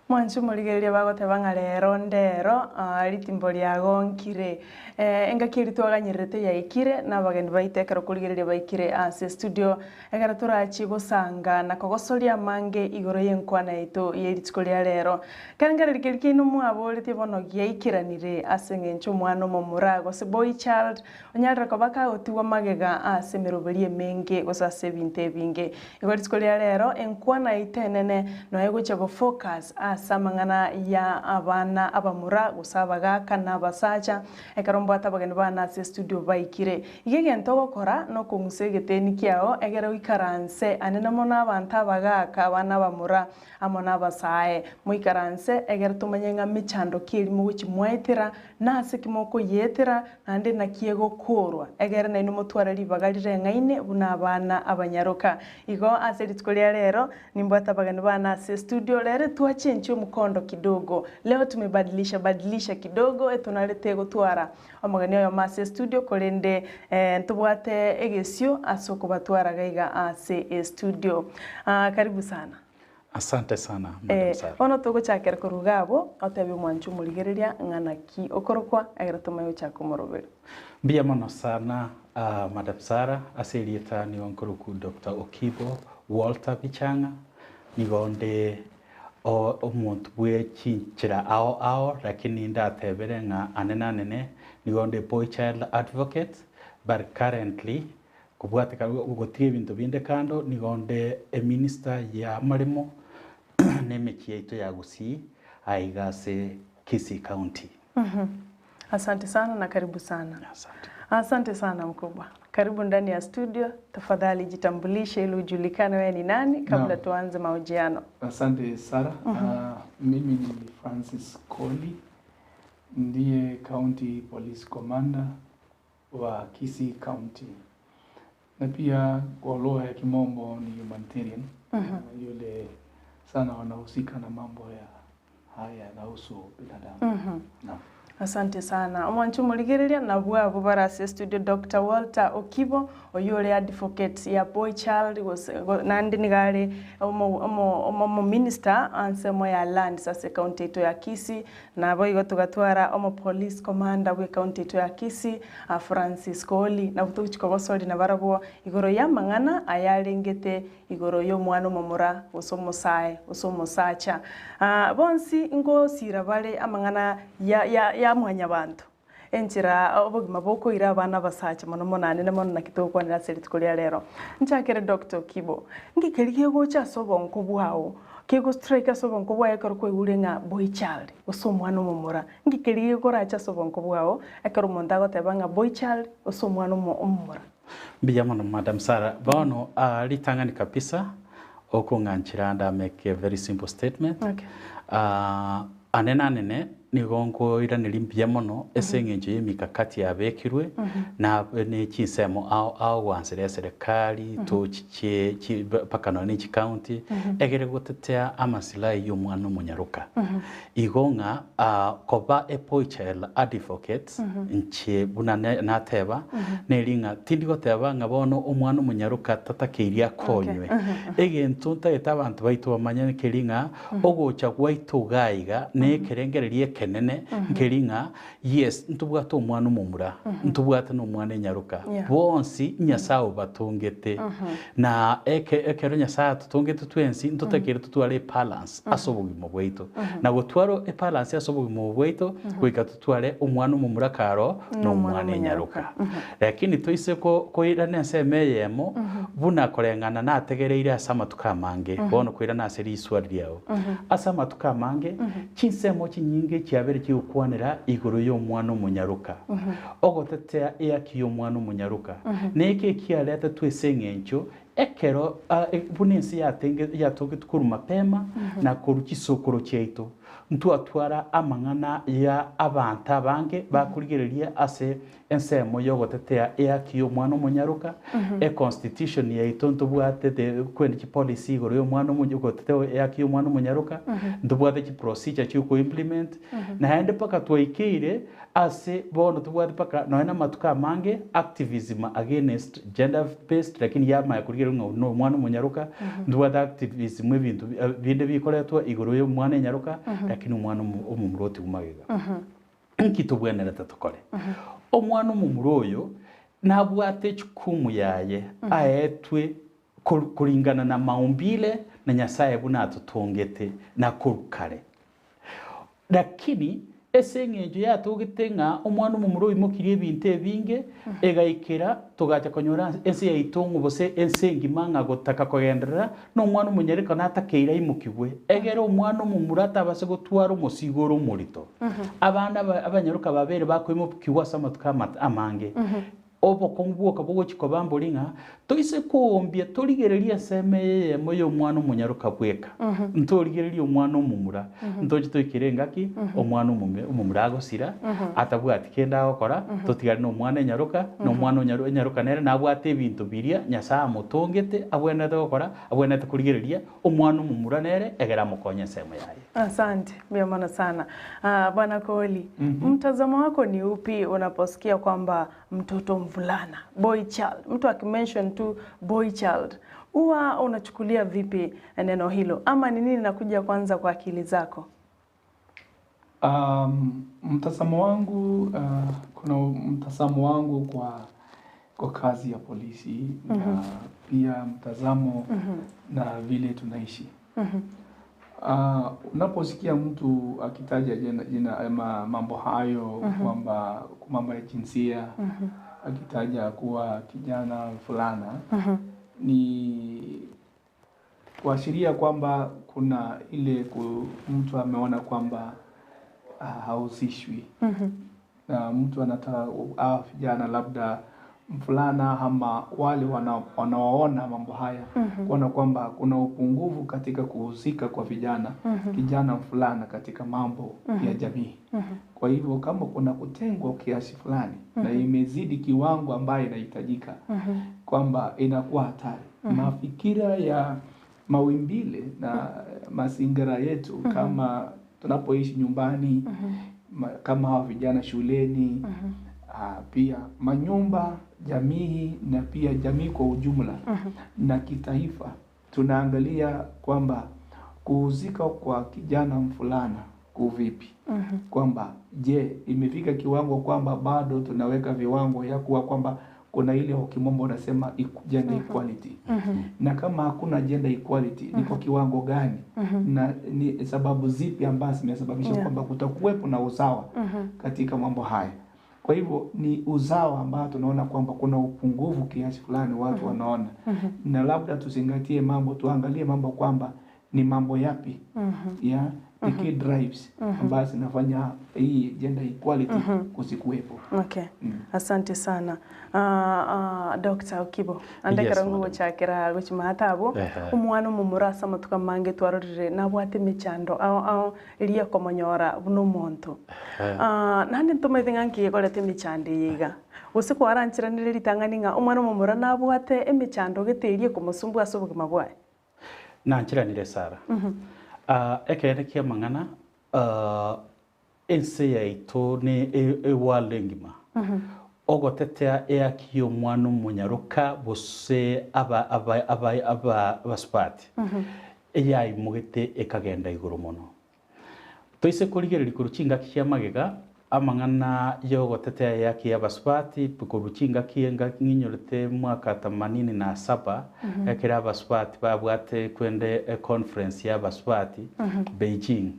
Mwanche omorigereria bagoteba ng'a rero ndero ritimbo riagonkire. Engaki eria twaganyererete yaikire, na abageni baito ekero korigereria baikire ase estudio, ekero torachie gosanga na kogosoria amange igoro y'enkwana yaito ye rituko ria rero. Ekerengererio keria kiaino mwaboretie bono giaikeranire ase eng'encho omwana omomura gose boy child onyarire koba kagotigwa magega ase emeroberi emenge gose ase ebinto ebinge. Igo rituko ria rero enkwana yaito enene noyo egochia go focus ase amang'ana ya abana abamura gose abagaka na abasacha ekero mbwate abageni bane ase estudio baikire. Igo egento ogokora nokong'usa egeteni kiao egere oikaranse anene mono abanto abagaka abana abamura amo nabasae moikaranse egere tomanye ng'a mechando ki eria mogochia mwaetera nase ki mokoyietera Naende naki egokoorwa, egere nainwe motware ribaga rireng'aine buna abana abanyaroka. Igo ase rituko ria rero, nimbwate abageni bane ase estudio, rero twachenchia omokondo kidogo, leo tumebadilisha badilisha kidogo, etonarete gotwara omogeni oyomo ase estudio, korende ntobwate egesio ase okobatwara gaiga ase estudio. Karibu sana. Asante sana Madam Sarah. Bono togochakera korwa iga abwo, otebie omwanchi omorigereria ng'a naki okorokwa, ekero tomanye gochaka omoroberi. Mbuya mono sana Madam Sarah, ase erieta nigo nkorokwa Doctor Okibo Walter Bichang'a, nigo nde omonto bwe chinchera ao ao lakini ndatebere ng'a anene anene nigo nde boy child advocate but currently Kobwateka gotiga ebinto binde kando, nigo onde eminister y'amaremo na emechie yaito ya Gusii aiga ase Kisii County. Asante sana na karibu sana. Asante. Asante sana mkubwa. Karibu ndani ya studio. Tafadhali jitambulishe ili ujulikane wewe ni nani kabla Naam. tuanze mahojiano. Asante Sara. Mimi ni Francis Koli, ndiye County Police Commander wa Kisii County na pia kwa lugha ya kimombo ni humanitarian. Yule sana wanahusika na mambo ya haya yanahusu binadamu. Naam. Asante sana. Omwanchi omorigereria nabwo abwo bare ase estudio Doctor Walter Okibo, oyio ore advocate ya boy child gose naende nigo are omo omo omominister ansemo ya lands ase ecounty yaito ya Kisii, Naboigo togatwara omopolice commander bw'ecounty yaito ya Kisii, Francis Kooli, nabwo togochia kogosoria nabarabwo igoro y'amang'ana ayarengete igoro y'omwana omomura, gose omosae, gose omosacha. Bonsi ngosira bare amang'ana ya ya ya mwanyabanto, enchera obogima bokoira abana abasacha mono mono anene mono naki togokwanera ase rituko ria rero. Nchakere Doctor Okibo, nki keria kegocha ase obonko bwao Kego strike ase obonko bwaye ekero kwaigure ng'a boy child gose omwana omomura. Nki keria gekorache ase obonko bwao ekero omonto agoteba ng'a boy child gose omwana omomura? Mbuya mono Madam Sarah. Bono ritang'ani kabisa okong'anchera nda make a very simple statement. Okay. Anene anene nigo nkoiraneria mbuya mono ase eng'encho y'emikakati yabekirwe na ne chinsemo ao ao goansera eserekari tochiche chi mpaka nonya ne chicounty egere gotetea amasilahi y'omwana omonyaroka. Igo ng'a koba a boy child advocate inche buna nateba neri ng'a tindi goteba ng'a bono omwana omonyaroka tatakeirie akonywe. Egento ntagete abanto baito bamanye nkeri ng'a Ogocha gwaito iga iga nekerengererio ekenene nkeri ng'a yes ntobwate omwana omomura, ntobwate na omwana enyaroka, bonsi Nyasae obatongete. Na eke ekero Nyasae atotongete twensi ntotakeire totware ebalance ase obogima bwaito. Na gotwara ebalance ase obogima obo bwaito goika totware omwana omomura karo na omwana enyaroka. Lakini toise koirana ensemo eyemo buna koreng'ana nategereire ase amatuko amange, bono koirana ase riswari riao. Ase amatuko amange, chinsemo chinyinge chiabeire chigokwanera igoro y'omwana omonyaroka, ogotetea eaki y'omwana omonyaroka, na eke ekiaretetwe ase eng'encho ekero buna ense yatogetwe korwa mapema na korwa chisokoro chiaito. Ntwatwara amang'ana ya abanto abange bakorigereria ase ensemo y'ogotetea ehaki y'omwana omonyaroka, econstitution yaito ntobwate the kwende chipolicy igoro y'omwana omonya ogotetea ehaki y'omwana omonyaroka, ntobwate chiprocedure chia okoimplement, naende mpaka twaikeire ase bono tobwate mpaka nonye na amatuko amange activism against gender based lakini yamanya korigereria ng'a oyio na omwana omonyaroka, ntobwate activism ebinto binde bikoretwa igoro ya omwana enyaroka, lakini omwana omo omomura otigwe magega. Nki tobwenerete tokore? Omwana omomura oyo nabwate echukumu yaye aetwe koringana na maumbile na Nyasaye buna atotongete na korwa kare. Lakini ase eng'encho yatogete ng'a omwana omomura oimokirie ebinto ebinge, egaikera togacha konyora ense yaito ng'o gose ense engima ng'a gotaka kogenderera, na omwana omonyareka natakeire aimokigwe, egere omwana omomura atabase gotwara omosigo ore omorito. Abana abanyaroka babere bakoimokigwa ase amatuko amange. Obokong'u bwoka bogochia koba mbori ng'a toise koombia torigererie ensemo eye eyemo y'omwana omonyaroka bweka, ntorigererie omwana omomura, ntoche toikere engaki omwana omome omomura agosira, atabwati kende agokora, totigare na omwana enyaroka, na omwana onyaru enyaroka nere nabwate ebinto biria Nyasae amotongete abwenerete gokora, abwenerete korigereria omwana omomura nere egere amokonye ensemo yaye. Asante, mbuya mono sana. Ah, Bwana Kooli, mtazamo wako ni upi unaposikia kwamba mtoto mvulana, boy child, mtu akimention tu boy child, huwa unachukulia vipi neno hilo ama ni nini inakuja kwanza kwa akili zako? Um, mtazamo wangu uh, kuna mtazamo wangu kwa kwa kazi ya polisi na pia mtazamo na vile tunaishi. Uh, unaposikia mtu akitaja jina, jina ama mambo hayo kwamba mambo ya jinsia akitaja kuwa kijana fulana ni kuashiria kwamba kuna ile ku, mtu ameona kwamba ah, hahusishwi na mtu anataka hawa vijana labda mfulana ama wale wana, wanaoona mambo haya kuona kwamba kuna upungufu katika kuhusika kwa vijana kijana mfulana katika mambo ya jamii. Kwa hivyo kama kuna kutengwa kiasi fulani na imezidi kiwango ambayo inahitajika kwamba inakuwa hatari. Mafikira ya mawimbile na mazingira yetu kama tunapoishi nyumbani ma, kama hawa vijana shuleni ah, pia manyumba, jamii na pia jamii kwa ujumla na kitaifa, tunaangalia kwamba kuhusika kwa kijana mfulana kuvipi, kwamba je, imefika kiwango kwamba bado tunaweka viwango ya kuwa kwamba kuna ile kwa kimombo unasema gender equality na kama hakuna gender equality ni kwa kiwango gani na ni sababu zipi ambazo zimesababisha Yeah. kwamba kutakuwepo na usawa katika mambo haya. Kwa hivyo ni usawa ambao tunaona kwamba kuna upungufu kiasi fulani watu wanaona, na labda tuzingatie mambo, tuangalie mambo kwamba ni mambo yapi ya the key drives ambazo zinafanya hii gender equality kusikuwepo. Okay. Asante sana. Uh, uh, Dr. Okibo andekera Yes, madam. ngogochakera gochimata abo Ehe. omwana omomura ase amatuko amange twarorire nabwate emechando ao ao eria ekomonyora buna omonto Ah, naende ntomaete ng'a nki ekoreta emechando eye iga gose kwarancheranire ritang'ani ng'a omwana omomura nabwate emechando gete eria ekomosumbua ase obogima bwaye. Nancheranire Sarah. Ah, ekeene ki'amang'ana ah, ense yaito ne eworld engima, ogotetea ehaki y'omwana omonyaroka gose aba aba aba aba abasubati eyaimogete ekagenda igoro mono. Toise korigereria korwa chingaki chia magega, amang'ana y'ogotetea ehaki y'abasubati korwa chingaki engaki ng'inyorete mwaka themanini na saba, ekero abasubati babwate kwende econference y'abasubati Beijing,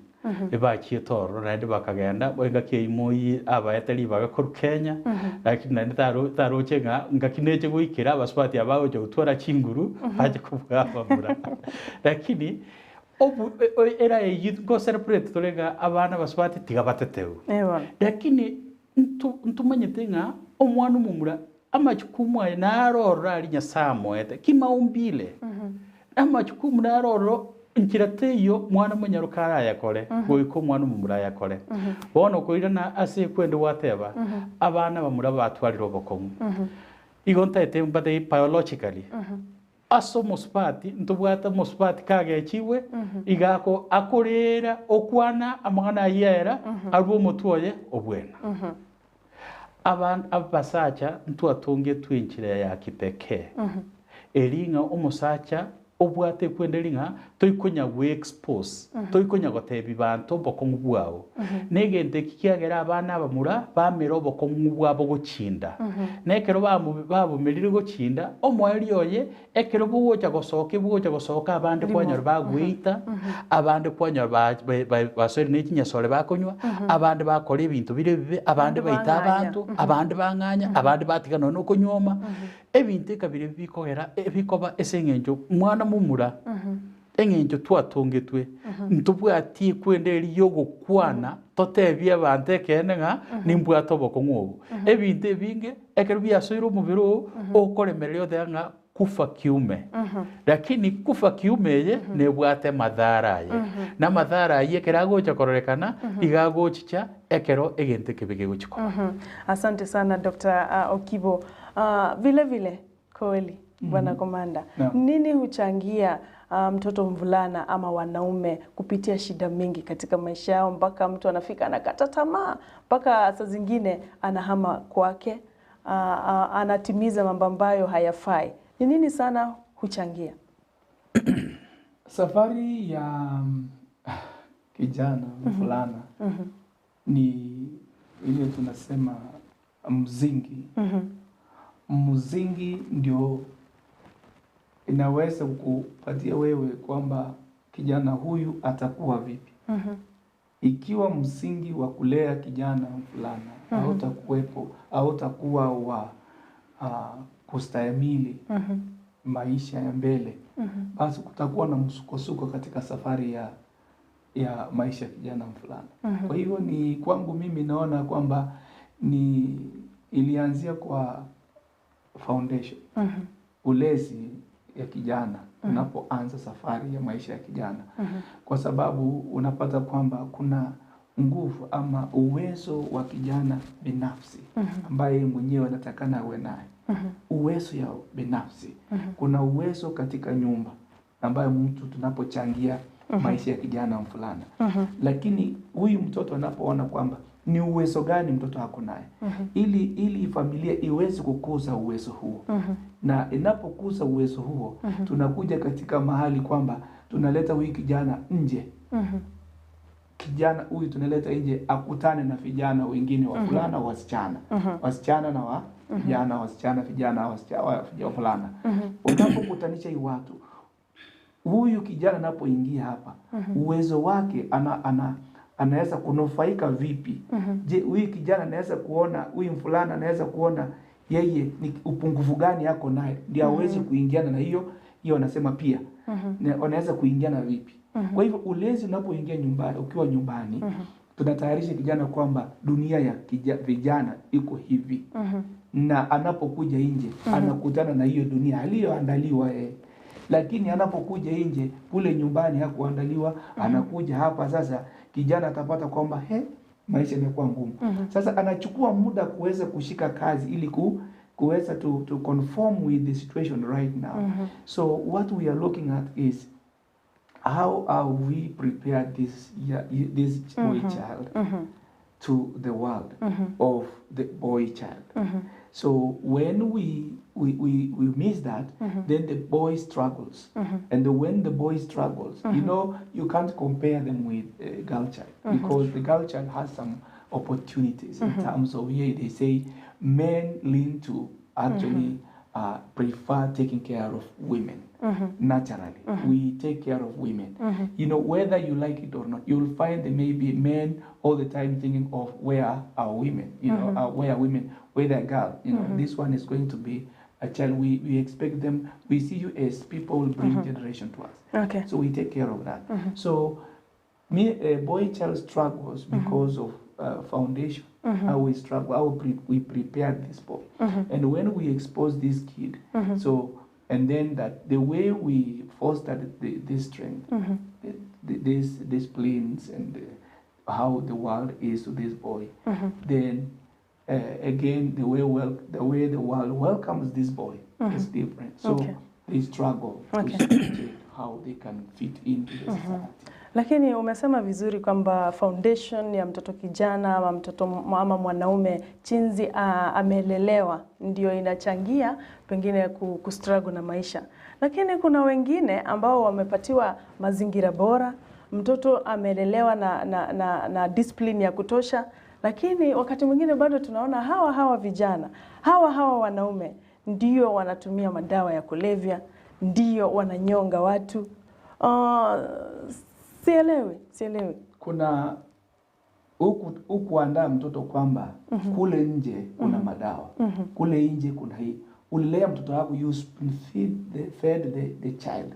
Ebachiete ororo naende bakagenda, engaki eyio moi abaete ribaga korwa Kenya, lakini naende taro taroche ng'a ngaki neche goikera abasubati aba bagocha gotwara chinguru bache kobua abamura. Lakini obu era eyio nko celebrate tore ng'a abana abasubati tiga batetewe. Eh bono. Lakini nto ntomanyete ng'a omwana omomura amachukumu aye naro ororo aria Nyasaye amoete, kimaumbile, amachukumu naro ororo. Nchera teiyo mwana omonyaroka arayakore, goika omwana omomura ayakore. Bono okoirana ase ekwende gwateba, abana abamura batwarire obokong'u. Igo ntaete mbatebie biologically, ase omosubati, ntobwate omosubati kagechigwe, iga ako akorera okwana amang'ana ayio aera, arwe omotwe oye obwena. Aban abasacha ntwatongetwe enchera ya kipekee, eri ng'a omosacha obwate ekwende eri ng'a toikonya goexpose, toikonya gotebia banto obokong'u bwao. Na egento eki kiagera abana abamura bamera obokong'u bwabo gochinda. Na ekero bamo babomerire gochinda, omoerio oye Ekero bogocha gosoka, ebogocha gosoka abande kwanyora bagweita, abande kwanyora ba- ba- ba- basoire ne chinyasore bakonywa, abande bakora ebinto bire ebibe, abande Abande baita bang'anya. abanto, abande bang'anya, abande batiga nonya na okonyuoma. Ebinto eka biria bikogera ebikoba ase eng'encho mwana momura, eng'encho twatongetwe, ntobwati ekwenda eria ya ogokwana totebie abanto ekeene ng'a nimbwate obokong'u obo. Ebinto ebinge ekero biasoire omobere oo, okoremereria oteba ng'a kufa kiume. Lakini kufa kiume eye nebwate amadhara aye. Na amadhara ayio ekero agocha kororekana, iga agochicha ekero egento ekebe kegochi koba. Asante sana Doctor Okibo. Vile vile Kweli bwana Komanda, Naam. nini huchangia mtoto mvulana ama wanaume kupitia shida mingi katika maisha yao mpaka mtu anafika anakata tamaa, mpaka saa zingine anahama kwake, anatimiza mambo ambayo hayafai? Ni nini sana huchangia? Safari ya kijana mvulana ni ile tunasema mzingi. Mzingi ndio inaweza kukupatia wewe kwamba kijana huyu atakuwa vipi. Ikiwa msingi wa kulea kijana mvulana hautakuwepo, hautakuwa wa kustahimili maisha ya mbele, basi kutakuwa na msukosuko katika safari ya maisha ya kijana mvulana. Kwa hivyo ni kwangu mimi naona kwamba ni ilianzia kwa foundation, ulezi ya kijana unapoanza safari ya maisha ya kijana, kwa sababu unapata kwamba kuna nguvu ama uwezo wa kijana binafsi ambaye mwenyewe anatakana awe naye, uwezo ya binafsi. Kuna uwezo katika nyumba ambayo mtu tunapochangia maisha ya kijana mfulana, lakini huyu mtoto anapoona kwamba ni uwezo gani mtoto ako naye, ili familia iweze kukuza uwezo huo, na inapokuza uwezo huo, tunakuja katika mahali kwamba tunaleta huyu kijana nje. Kijana huyu tunaleta nje akutane na vijana wengine, wavulana, wasichana, wasichana na wa vijana, wasichana, vijana, wavulana. Unapokutanisha hii watu, huyu kijana anapoingia hapa, uwezo wake ana anaweza kunufaika vipi? Je, huyu kijana anaweza kuona, huyu mfulana anaweza kuona yeye ni upungufu gani ako naye, ndio aweze kuingiana na hiyo hiyo, wanasema pia wanaweza kuingiana vipi? Kwa hivyo ulezi unapoingia nyumbani, ukiwa nyumbani, tunatayarisha kijana kwamba dunia ya vijana iko hivi, na anapokuja nje anakutana na hiyo dunia aliyoandaliwa yeye. Lakini anapokuja nje kule nyumbani hakuandaliwa, anakuja hapa sasa, kijana atapata kwamba he, maisha imekuwa ngumu. Sasa anachukua muda kuweza kushika kazi ili kuweza to conform with the situation right now. So what we are looking at is how are we prepared this boy child to the world of the boy child. So when we miss that, then the boy struggles. And when the boy struggles, you can't compare them with a girl child, because the girl child has some opportunities in terms of here they say men lean to actually prefer taking care of women. Naturally, we take care of women. Whether you like it or not, you'll find there may be men all the time thinking of where are women, where are women, where they're girl. This one is going to be a child. We expect them, we see you as people will bring generation to us. So we take care of that. So me, a boy child struggles because of foundation, how we struggle, how we prepare this boy. And when we expose this kid, so And then that the way we fostered the, this strength, the, the, these disciplines and the, how the world is to this boy, then again the way wel- the way the world welcomes this boy is different. So they struggle to check how they can fit into the society. Lakini umesema vizuri kwamba foundation ya mtoto kijana ama mtoto ama mwanaume chinzi amelelewa ndio inachangia pengine kustruggle na maisha. Lakini kuna wengine ambao wamepatiwa mazingira bora, mtoto amelelewa na discipline ya kutosha, lakini wakati mwingine bado tunaona hawa hawa vijana, hawa hawa wanaume ndio wanatumia madawa ya kulevya, ndio wananyonga watu. Sielewi, sielewi. Kuna hukuandaa mtoto kwamba kule nje kuna madawa, kule nje kuna hii. Ulilea mtoto wako, you spoon feed the, fed the child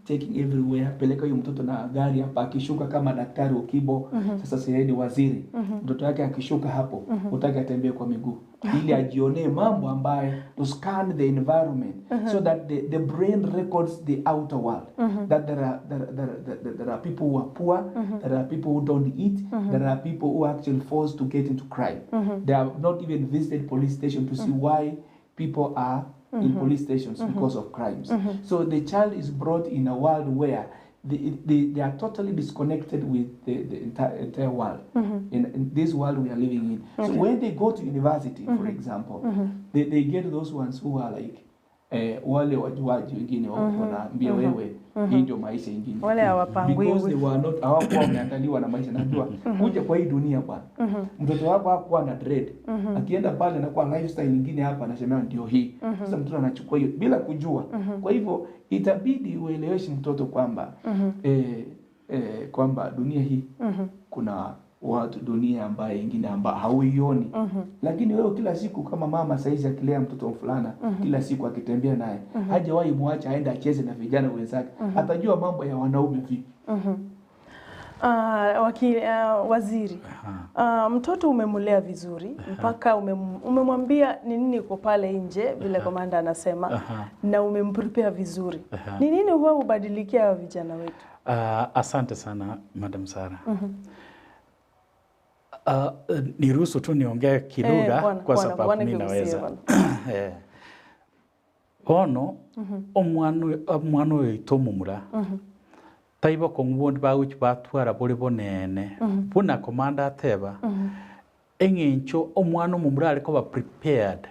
taking everywhere, peleka huyo mtoto na gari hapa, akishuka kama daktari Okibo, sasa sasa ni waziri, mtoto wake akishuka hapo utaki atembee kwa miguu ili ajionee mambo ambaye to scan the environment so that the brain records the outer world that there are, there, there, there, there are people who are poor, there are people who don't eat, there are people who are actually forced to get into crime. They have not even visited police station to see why people are in police stations because of crimes. So the child is brought in a world where they are totally disconnected with the entire world, in this world we are living in. So when they go to university, for example, they get those ones who are like wale wajuaji wengine wanaambia wewe hii ndio maisha ingine. Wale hawapangwi. Because they were not, hawakuwa wameandaliwa na maisha. Najua kuja kwa hii dunia bwana, mtoto wako hakuwa na dread, akienda pale anakuwa lifestyle nyingine hapa, anasema ndio hii. Sasa mtoto anachukua hiyo bila kujua. Kwa hivyo itabidi ueleweshe mtoto kwamba kwamba dunia hii kuna watu, dunia ambaye ingine ambayo hauioni. Lakini wewe kila siku kama mama saizi akilea mtoto mfulana, kila siku akitembea naye, hajawahi muacha aende acheze na vijana wenzake, atajua mambo ya wanaume vipi? Waziri, mtoto umemlea vizuri mpaka umemwambia ni nini iko pale nje vile komanda anasema, na umemprepare vizuri. Ni nini huwa ubadilikia vijana wetu? Asante sana Madam Sara. Niruhusu tu niongee kilugha kwa sababu mimi naweza. Bono omwana oyo itomumura taibo kong'ubondi bagochi batwara bore bonene buna komanda ateba eng'encho omwana omomura ariko ba prepared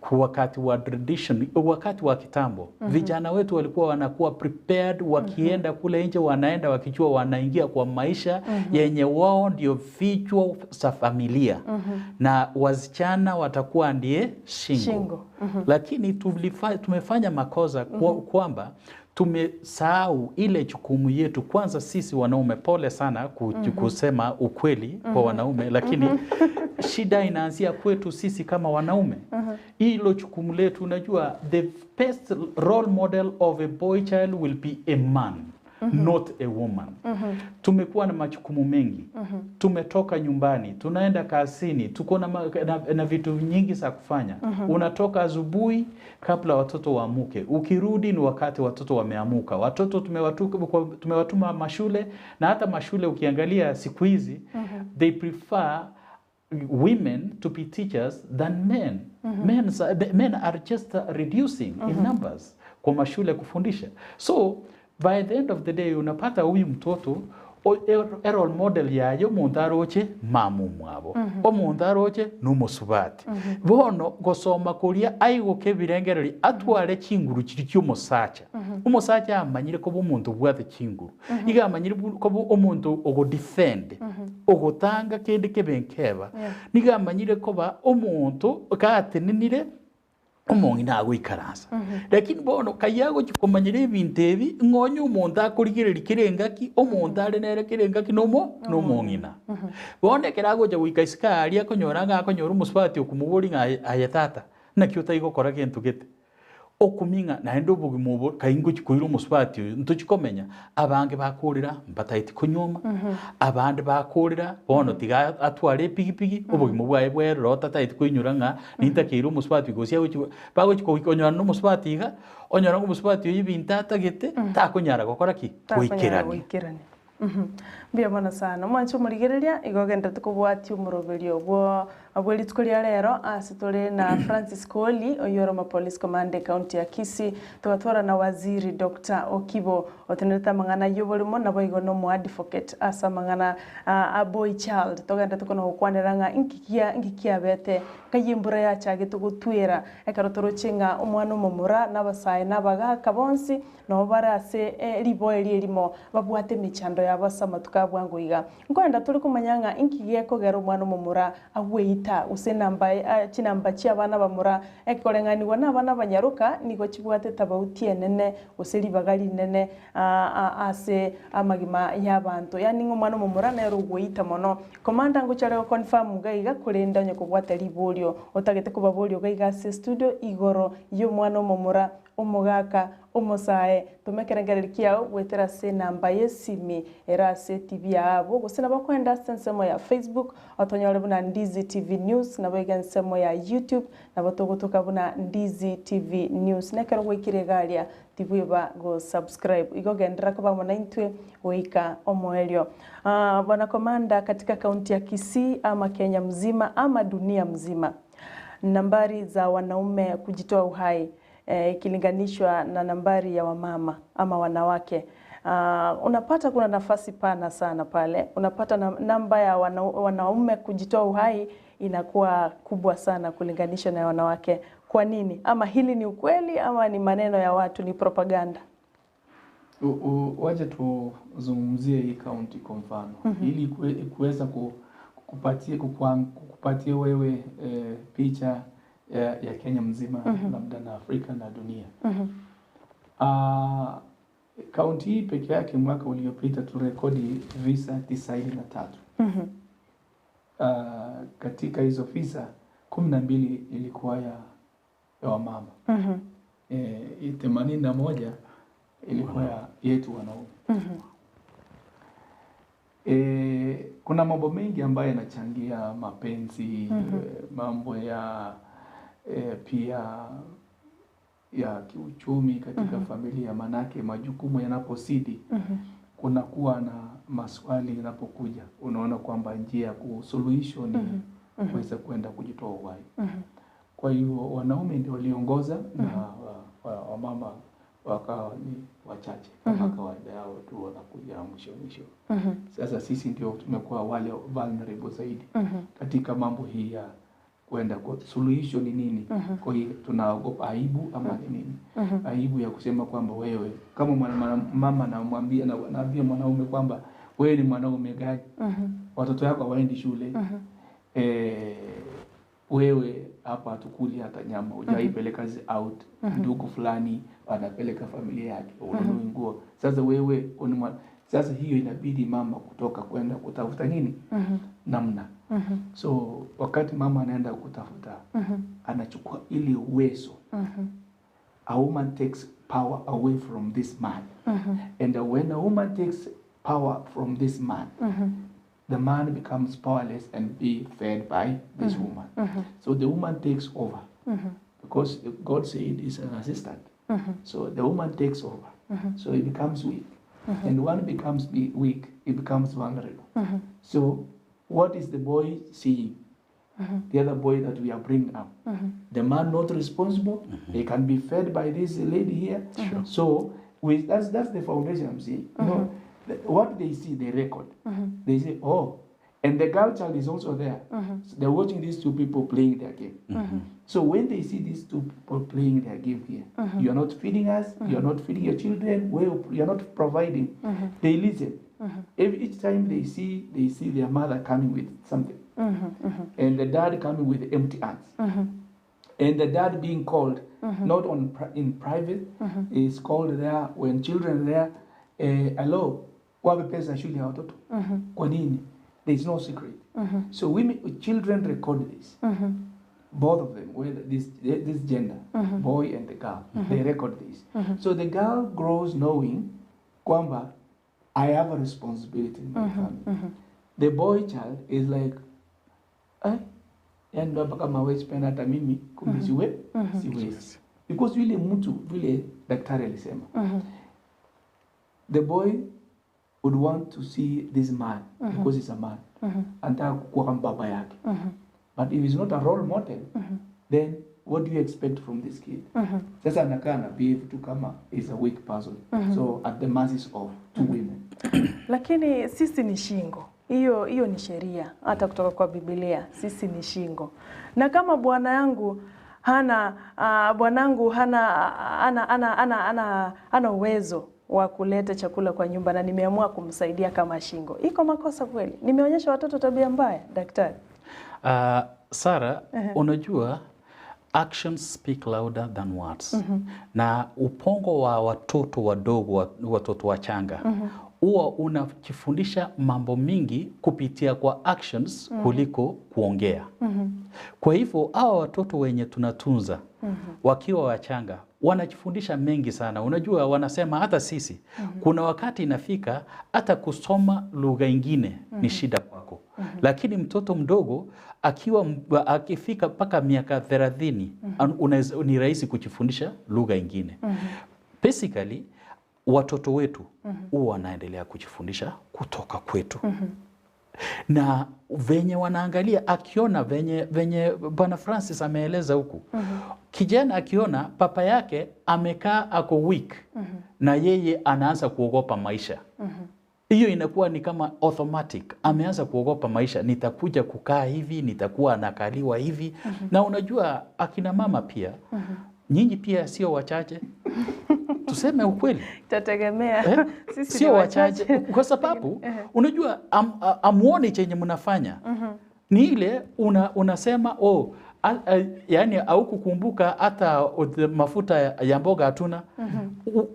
kwa wakati wa tradition, wakati wa kitambo. Vijana wetu walikuwa wanakuwa prepared wakienda kule nje, wanaenda wakijua wanaingia kwa maisha yenye wao ndio vichwa za familia. Na wasichana watakuwa ndiye shingo. Lakini tumefanya makosa kwamba tumesahau ile jukumu yetu kwanza sisi wanaume. Pole sana kusema ukweli kwa wanaume, lakini shida inaanzia kwetu sisi kama wanaume. Hilo jukumu letu, unajua the best role model of a boy child will be a man, not a woman. Tumekuwa na majukumu mengi. Tumetoka nyumbani, tunaenda kazini, tuko na vitu nyingi za kufanya. Unatoka asubuhi kabla watoto waamuke. Ukirudi ni wakati watoto wameamuka. Watoto tumewatuma mashule, na hata mashule ukiangalia siku hizi, they prefer women to be teachers than men. Men are just reducing in numbers kwa mashule kufundisha. So by the end of the day unapata huyu mtoto role model yayo omonto aroche mama omwabo, omonto aroche nomosubaati. Bono gosoma koria aigoka ebirengereri atware chinguru chiri chia omosacha. Omosacha amanyire koba omonto obwate chinguru, iga amanyire koba omonto ogodefend, ogotanga kende kebe nkeba, niga amanyire koba omonto gatenenire omong'ina agoikaransa. Lakini bono kayagochi komanyera ebinto ebi ng'onye omonto akorigereria kere engaki, omonto are nere kere engaki nomo nomong'ina. Bono ekero agocha goika isiko aria akonyora ng'a akonyora omosubati okomoboria ng'a aye tata naki otaigokora gento gete. Okumia ng'a naende obogima obo kai ngochia koira omosubati oyo ntochia komenya, abange bakorera mbataeti konyuoma, abande bakorera bono tiga atware epigipigi, obogima bwaye bwerire oo tataeti koinyora ng'a nintakeire omosubati oyo gose agochi bagochi konyora na omosubati iga, onyore ng'a omosubati oyio ebinto atagete takonyara gokora ki? Takonyara Goikerania. goikerania. Mbuya mono sana. Omwanche omorigereria, igo ogenderete kobwatia omoroberio bwo bwe rituko ria rero ase tore na Francis Kooli, oyio ore omopolice commander ecounty ya Kisii, togatwara na Waziri Doctor Okibo otenerete amang'ana y'oborimo naboigo na omoadvocate ase amang'ana a boy child. Togenderete kona gokwanera ng'a inki kia inki kiabete nkai embura yachagete gotwera ekero toroche ng'a omwana omomura na abasae na abagaka bonsi Nabo bare ase riboa eri erimo, babwate emechando yabo ase amatuko a bwango iga. Nkoenda tore komanya ng'a inki gekogera omwana omomura agweita, gose enamba chinamba chi'abana abamura ekoreng'anigwa nabana abanyaroka nigo chibwate etabauti enene gose ribaga rinene ase amagima y'abanto. Yaani ng'a omwana omomura nere ogweita mono. Commander ngochia are goconfirm iga iga korende onye kobwate riborio otagete kobaboria iga iga ase estudio igoro y'omwana omomura Omogaka omosae, toma ekerengererio kiao goetera ase enamba y'esimi ere ase etibi ya abwo, gose nabo okoenda ase ensemo ya Facebook otonyore buna Ndizi TV News, naboigo ensemo ya YouTube nabo togotoka buna Ndizi TV News. Na ekero gwaikire iga aria tibweba go subscribe. Igo genderera koba amo naintwe goika omoerio. Bwana Commander katika kaunti ya Kisii ama Kenya mzima ama dunia mzima, nambari za wanaume kujitoa uhai ikilinganishwa na nambari ya wamama ama wanawake. Unapata kuna nafasi pana sana pale. Unapata namba ya wanaume kujitoa uhai inakuwa kubwa sana kulinganisha na wanawake. Kwa nini? Ama hili ni ukweli ama ni maneno ya watu, ni propaganda? Wacha tuzungumzie hii kaunti kwa mfano ili kuweza kukupatia kukupatia wewe picha ya Kenya mzima labda na Afrika na dunia. Kaunti hii peke yake mwaka uliopita tulirekodi visa 93. Katika hizo visa 12 ilikuwa ya wamama. 81 ilikuwa ya yetu wanaume. Kuna mambo mengi ambayo yanachangia mapenzi, mambo ya pia ya kiuchumi katika familia, manake majukumu yanapozidi kunakuwa na maswali yanapokuja, unaona kwamba njia ya kusuluhisho ni kuweza kwenda kujitoa uhai. Kwa hiyo wanaume ndio waliongoza na wamama wakawa ni wachache kama kawaida yao tu wanakuja mwisho mwisho. Sasa sisi ndio tumekuwa wale vulnerable zaidi katika mambo hii ya kwenda kwa suluhisho ni nini? Kwa hiyo tunaogopa aibu ama ni nini? Aibu ya kusema kwamba wewe kama mama anamwambia naambia mwanaume kwamba wewe ni mwanaume gani? Watoto wako hawaendi shule. Wewe hapa hatukuli hata nyama, hujaipeleka out. Ndugu fulani anapeleka familia yake, ununui nguo. Sasa wewe sasa hiyo inabidi mama kutoka kwenda kutafuta nini? Namna. So wakati mama anaenda kutafuta, anachukua ile uwezo. A woman takes power away from this man. And when a woman takes power from this man, the man becomes powerless and be fed by this woman. So the woman takes over. Because God said is an assistant. So the woman takes over. So he becomes weak. And when becomes weak, he becomes vulnerable. So what is the boy seeing? The other boy that we are bringing up. The man not responsible, he can be fed by this lady here. So that's the foundation I'm seeing. You know, what they see, they record. They say, oh, and the girl child is also there. So they're watching these two people playing their game. So when they see these two people playing their game here, you are not feeding us, you are not feeding your children, well, you are not providing. They listen. Each time they see their mother coming with something. And the dad coming with empty hands. And the dad being called, not on in private, is called there when children are there, hello, wape pesa shule ya watoto? Kwa nini? There is no secret. So women, children record this. Both of them, whether this, this gender, boy and the girl, they record this. So the girl grows knowing kwamba I have a responsibility in my family. The boy child is like, eh, yani ndo hapa kama hawezi penda hata mimi kumbe siwe siwezi. Because yule mtu vile daktari alisema, the boy would want to see this man because he's a man. Anataka kuwa kama baba yake. But if he's not a role model, then what do you expect from this kid? Sasa anakaa na behave tu kama is a weak person. So at the mercies of two women. Lakini sisi ni shingo. Hiyo hiyo ni sheria hata kutoka kwa Biblia, sisi ni shingo. Na kama bwana yangu hana bwanangu hana ana ana ana ana, ana uwezo wa kuleta chakula kwa nyumba na nimeamua kumsaidia kama shingo, iko makosa kweli? Nimeonyesha watoto tabia mbaya, daktari? Sara, unajua actions speak louder than words. Na upongo wa watoto wadogo, watoto wachanga huwa unajifundisha mambo mingi kupitia kwa actions kuliko kuongea. Kwa hivyo hawa watoto wenye tunatunza wakiwa wachanga wanajifundisha mengi sana. Unajua wanasema hata sisi kuna wakati inafika hata kusoma lugha ingine ni shida kwako. Lakini mtoto mdogo akiwa akifika mpaka miaka 30 ni rahisi kujifundisha lugha ingine. Basically watoto wetu huwa wanaendelea kujifundisha kutoka kwetu. Na venye wanaangalia akiona venye venye Bwana Francis ameeleza huku kijana akiona papa yake amekaa ako weak na yeye anaanza kuogopa maisha hiyo inakuwa ni kama automatic, ameanza kuogopa maisha, nitakuja kukaa hivi, nitakuwa nakaliwa hivi. Na unajua akina mama pia nyinyi pia sio wachache, tuseme ukweli. Itategemea. Eh? Sisi ni Sio wachache wachache. kwa sababu unajua amuone chenye mnafanya ni ile unasema oh, yani haukukumbuka hata mafuta ya mboga hatuna.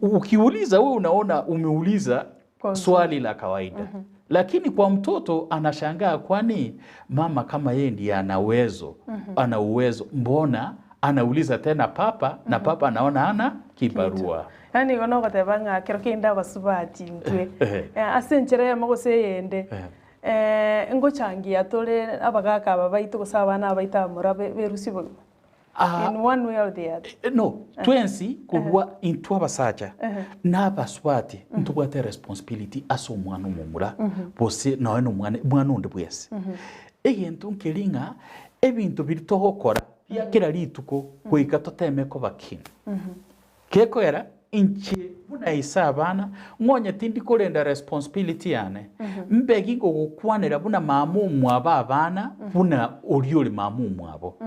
Ukiuliza wewe unaona umeuliza Kwa swali la kawaida lakini kwa mtoto anashangaa, kwani mama kama yeye ndiye ana uwezo ana uwezo, mbona anauliza tena papa na papa anaona ana kibarua. Yani ono goteba ng'a kero kende abasubati ntwe Eh. Ase enchera eyemo gose eyende Eh. ngochangia tore abagaka aba baito gose abana abaito abamura berusia obogima in one way or the other. No, twensi kurwa intwe abasacha n'abaswati ntubwate responsibility ase omwana omomura bose noe na omwana mwana onde bwese egento nkeri ng'a ebinto biri togokora bia kera rituko goika toteme koba king kekoera inche buna ise abana ng'onye tindi korenda responsibility yane mbegi ngogokwanera buna mama omwabo abana buna oria ore mama omwabo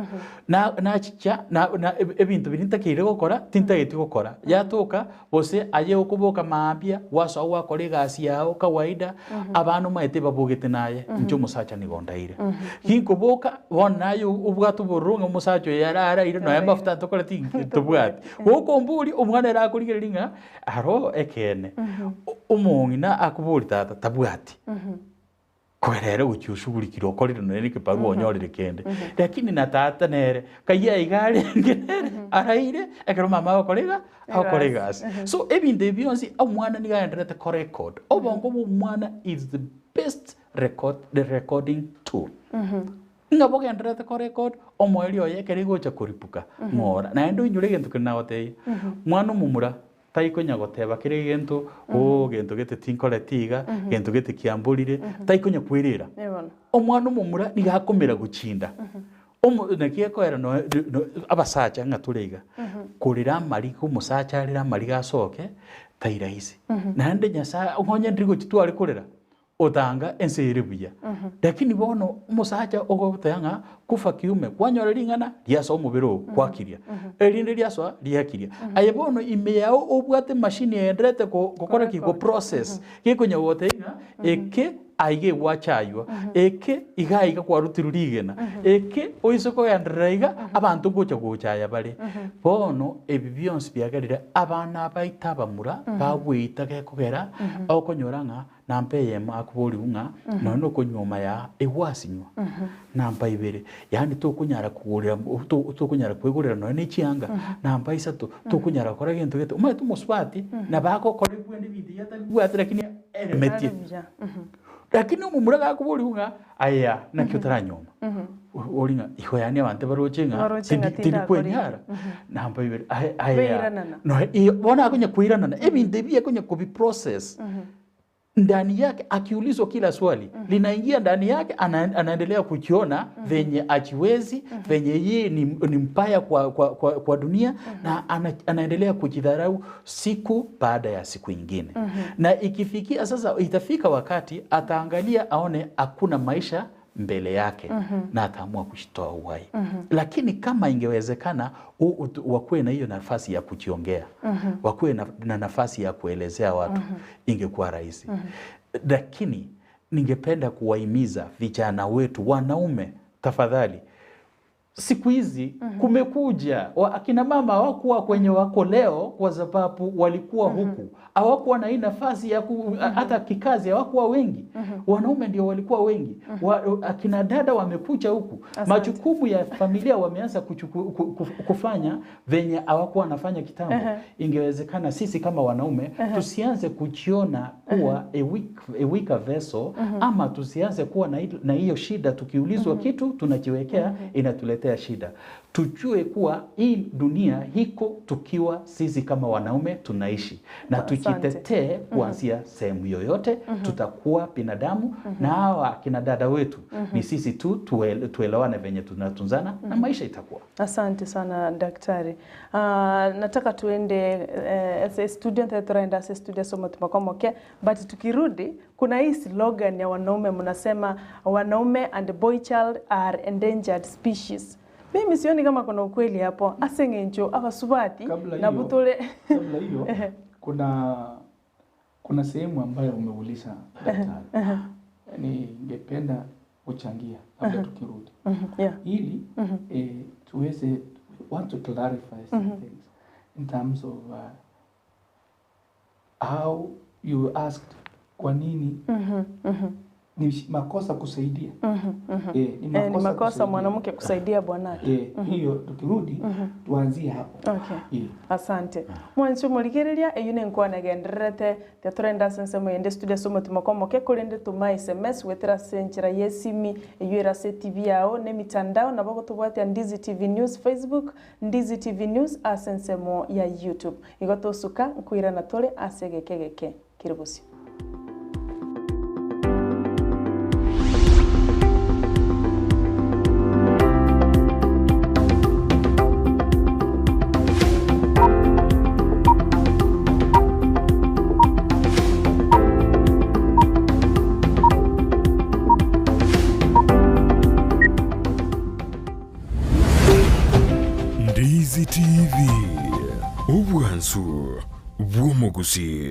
na nachicha na, na ebinto biri ntakeire gokora tintageti gokora yatoka gose aye okoboka maambia gwasoa gwakora egasi yao kawaida abana omaete babogete naye inche omosacha nigo ndaire ginkoboka bono naye obwate obororo ng'a omosacha oyo yararaire nonya mafuta ntokoreti tobwati gokombori omwana ere akorigereria ng'a aro ekene omong'ina akobori tata tabwati kwerere gochia oshughulikire okorire nonya na ekibarua onyorire kende lakini na tata nere kaiya iga arenge nere araire ekero mama agokora iga agokora egasi so ebinto ebi bionsi omwana nigo aenderete korecord obongo bwa omwana is the best record, the recording tool ng'a bogenderete korecord omoerio oye ekero egocha koripuka ng'ora naende oinyore egento keri nagotebia mwana omomura taikonya goteba kere egento oh gento gete tinkoreti iga gento gete kiamborire taikonya kwerera Ebono. omwana omomura nigo akomera gochinda Omo naki ekoera no, no, abasacha ng'a tore iga korera amariga omosacha arere amariga asoke tairahisi naende nyasaye onye ndiri gochi tware korera otanga ense ere buya lakini bono omosacha ogoteba ng'a kufa kiume kwanyora ring'ana riasoa omobere oo kwakiria erinde riasoa riakiria aye bono ime yao obwate machine eenderete gokora ki go process gekonya gotebia ng'a eke. Aiga egwachaywa, eke iga aiga kwarutirwe rigena, eke oise kogenderera iga, abanto ngocha gochaya bare. Bono ebi bionsi biagerire abana abaito abamura bagweita gekogera okonyora ng'a namba eyemo akoboriwu ng'a nonya na okonyuoma yaa egwasinywa namba ibere, yaani tokonyara kogorera tokonyara kwegorera nonya na echianga, namba isato tokonyara gokora gento gete. Omanyete omosubati nabo agokora ebwene ebinto ebi atabibwati lakini eremetie. Lakini omomura gakoborigwa ng'a aya naki otaranyuoma, ori ng'a igo yaani abanto baroche ng'a Baroche ng'a tindi tindakora kwenyara, namba ibere aye aya Bairanana. noe iyo bono akonya koiranana ebinto ebi akonya kobiprocess ndani yake akiulizwa kila swali linaingia ndani yake ana, anaendelea kujiona venye ajiwezi venye yeye ni, ni mbaya kwa, kwa, kwa, kwa dunia na ana, anaendelea kujidharau siku baada ya siku ingine. Na ikifikia sasa, itafika wakati ataangalia aone hakuna maisha mbele yake na ataamua kujitoa uhai. Lakini kama ingewezekana wakuwe na hiyo nafasi ya kujiongea, wakuwe na nafasi ya kuelezea watu, ingekuwa rahisi. Lakini ningependa kuwahimiza vijana wetu wanaume, tafadhali siku hizi kumekuja akina mama hawakuwa kwenye wako leo kwa sababu walikuwa huku, hawakuwa na hii nafasi ya hata kikazi hawakuwa wengi. Wanaume ndio walikuwa wengi. Akina dada wamekuja huku, majukumu ya familia wameanza kufanya venye hawakuwa wanafanya kitambo. Ingewezekana sisi kama wanaume tusianze kujiona kuwa a weaker vessel, ama tusianze kuwa na hiyo shida. Tukiulizwa kitu tunajiwekea, inatuletea shida. Tujue kuwa hii dunia hiko tukiwa sisi kama wanaume tunaishi, na tujitetee kuanzia sehemu yoyote. Tutakuwa binadamu na hawa akina dada wetu ni sisi tu tuelewane venye tunatunzana na maisha itakuwa. Asante sana daktari. Nataka tuende ase studio, turaenda ase studio somo tumakomoke, but tukirudi kuna hii slogan ya wanaume, mnasema wanaume and boy child are endangered species. Mimi sioni kama kuna ukweli hapo ase ng'encho abasubati Kabla na hiyo- butule Kabla hiyo kuna sehemu ambayo umeuliza daktari, ningependa kuchangia labda tukirudi ili tuweze want to clarify some things in terms of how you asked kwa nini ni makosa kusaidia. Ni Ni makosa makosa kusaidia. mwanamke kusaidia bwanake. Hiyo tukirudi tuanzie hapo. Asante mwanchi murigereria eyu nenkwana gendererete teturenda ase ensemo yende studio ase omotima kwamoke korende tuma sms gwetera ase enchera ya esimi eyu ere ase tv yao na emitandao nabo gotobwatia Ndizi TV News Facebook, Ndizi TV News ase ensemo ya YouTube. Igo tosuka nkoirana tore ase egeke egeke kere bosio. Ndizi TV, obwansu bw'omogusi.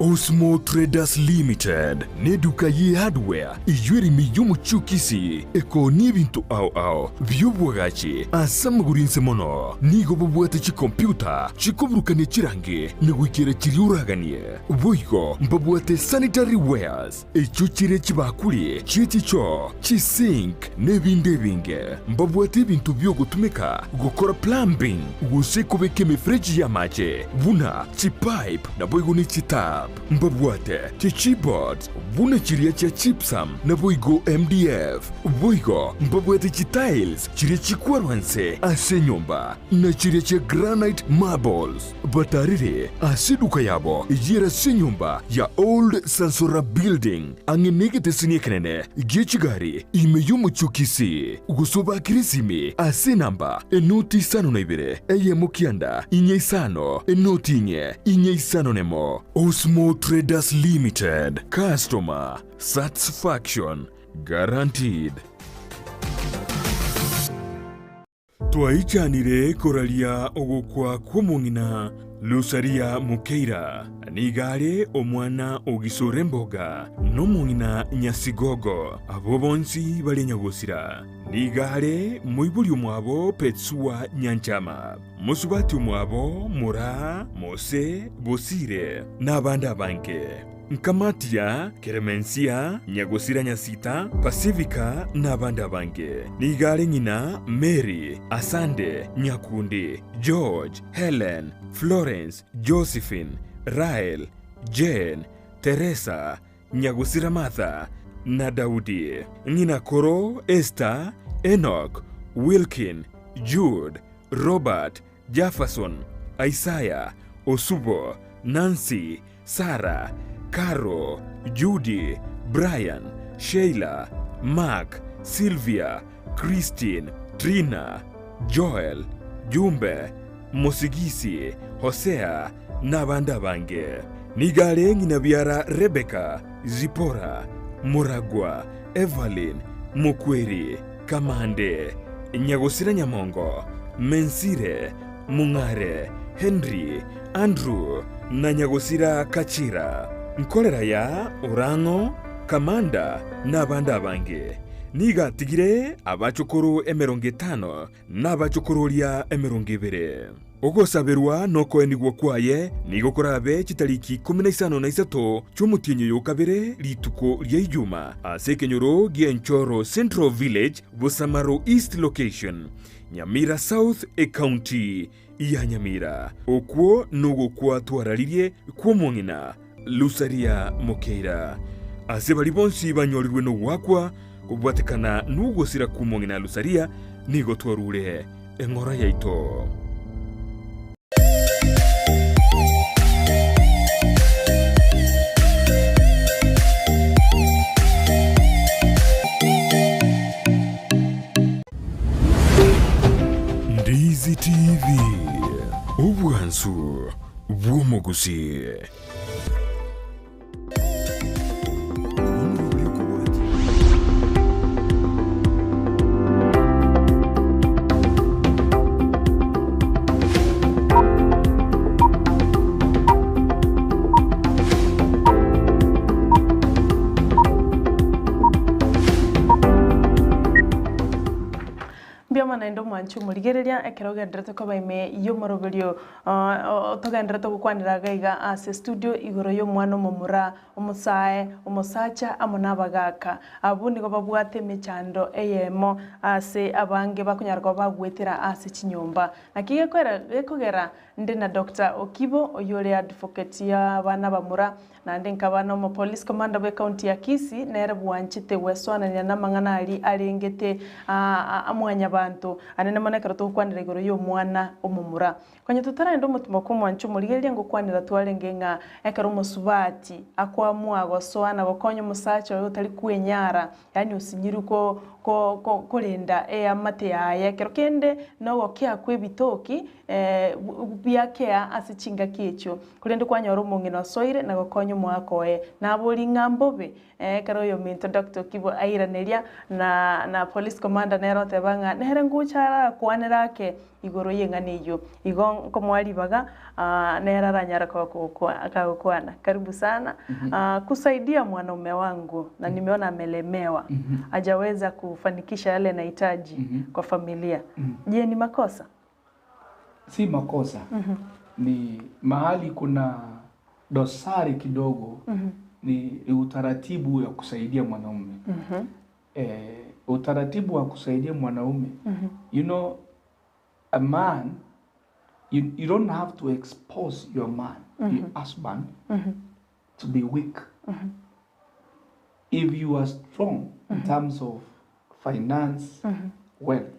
Osmo Traders Limited neduka ye hardware eyio ere ime y'omochie o Kisii ekoonia ebinto ao ao bi'obwagachi ase amagoro inse mono. Nigo bobwate chikompyuta chikoburukania chirangi na goikera chiria oraganie. Boigo mbabwate sanitary wares echio chire chibakuri chie chichoo, chisink na ebinde ebinge. Mbabwate ebinto bi'ogotumeka gokora plumbing gose kobeka emefereji y'amache buna chipipe naboigo ne chitap. Mbabwate chichipboards buna chiria chia gypsum naboigo MDF. Boigo mbabwate chitiles chiria chikwarwa nse ase enyomba na chiria chia granite marbles. Batarire ase eduka yabo eyio ere ase enyomba ya Old Sansora Building ang'e negeteseni ekenene gie chigari ime y'omochie o Kisii, gose obakire esimi ase enamba enoti 52 eyemo 9 4 5 enoti 4 4 5 nemo. Osmo Traders Limited, customer satisfaction guaranteed. Twaichanire koraria ogokwa kw'omong'ina. Lusaria Mokeira nigo are omwana o Gisore Mboga na omong'ina Nyasigogo, abwo bonsi bare nyagosira. Nigo are moibori omwabo Petsua Nyanchama, mosubati omwabo Moraa, Mose, Bosire, na abande abange. Nkamatia, Keremensia, Nyagosira Nyasita, Pasifika, na abande abange. Nigo are ng'ina Mary, Asande, Nyakundi, George, Helen, Florence, Josephine, Rael, Jane, Teresa, Nyagosira Martha, na Daudi. Ng'ina koro Esther, Enoch, Wilkin, Jude, Robert, Jefferson, Isaiah, Osubo, Nancy, Sarah, Caro, Judy, Brian, Sheila, Mark, Sylvia, Christine, Trina, Joel, Jumbe, Mosigisi, Hosea, na abande abange. Nigo are ng'ina biara Rebeka, Zipora, Moragwa, Evelyn, Mokweri, Kamande, Nyagosira Nyamongo, Mensire, Mong'are, Henry, Andrew, na Nyagosira Kachira. Nkorera ya Orang'o, Kamanda, na abande abange. Nigo atigire abachokoro emerongo etano na abachokororia emerongo ebere. Ogosaberwa nokoenigwa kwaye nigo korabe chitariki ikomi na isano na isato chi'omotienyi oyo o kabere, rituko ria Ijuma, ase ekenyoro gi'Enchoro Central Village, Bosamaro East Location, Nyamira South, Ecounty ya Nyamira. Okwo nogokwa twararirie kw'omong'ina Lusaria Mokeira. Ase baria bonsi banyorirwe nogoakwa kobwatekana nogosira kw'omong'ina Lusaria, nigo twarure eng'ora yaito. Ndizi TV, obwansu bw'omogusii. Mbuya naende omwanchi omorigereria ekero ogenderete koba ime y'omoroberio Togenderete gokwanera iga iga ase estudio igoro y'omwana omomura, omosae, omosacha amo nabagaaka. Abwo nigo babwate emechando eyemo ase abange bakonyara koba bagwetera ase chinyomba. Naki gekoera gekogera nde na Doctor Okibo oyio ore advocate y'abana abamura naende nkaba na omopolice commander bw'ecounty ya Kisii nere bwanchete gwesoanania namang'ana aria arengete mwanyabanto anene mono ekero togokwanera igoro y'omwana omomura. Konya totarenda omotima kw'omwancha omorigereria ngokwanera twarenge ng'a ekero omosubati akoamua gosoa na gokonya omosacha oye otari kwenyara, yaani osinyirwe ko ko ko korenda eamate yaye, ekero kende nogokea kw'ebitoki biakea ase chingaki echio, korende kwanyora omong'ina osoire na gokonya omoaka oye, naborie ng'a mbobe? Ekero oyominto Doctor Okibo airaneria, na na police commander nere oteba ng'a nere ngocha arakwanere ake igoro y'eng'ana eyio. Igo nkomoa ribaga nere aranyare kagokwana. Karibu sana. Kusaidia mwanaume wangu na nimeona amelemewa. Hajaweza kufanikisha yale nahitaji kwa familia. Je, ni makosa? Si makosa. Ni mahali kuna dosari kidogo ni utaratibu ya kusaidia mwanaume. Utaratibu wa kusaidia mwanaume. You know, a man, you don't have to expose your man, your husband, to be weak. If you are strong in terms of finance, wealth,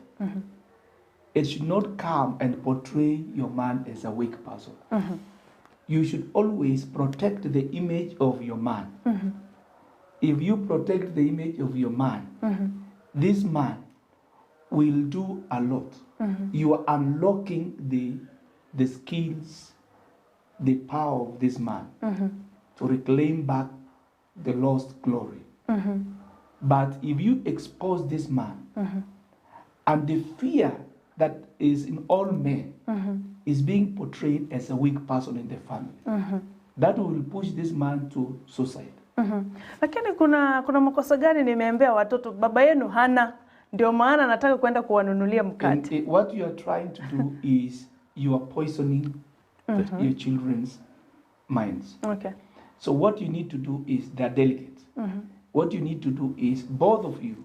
it should not come and portray your man as a weak person. You should always protect the image of your man. If you protect the image of your man, this man will do a lot. You are unlocking the skills, the power of this man to reclaim back the lost glory. But if you expose this man, and the fear that is in all men is being portrayed as a weak person in the family. That will push this man to suicide. Lakini kuna kuna makosa gani nimeambia watoto baba yenu hana, ndio maana nataka kwenda kuwanunulia And mkate. what you are trying to do is you are poisoning your children's minds. Okay. So what you need to do is they're delicate. What you need to do is both of you.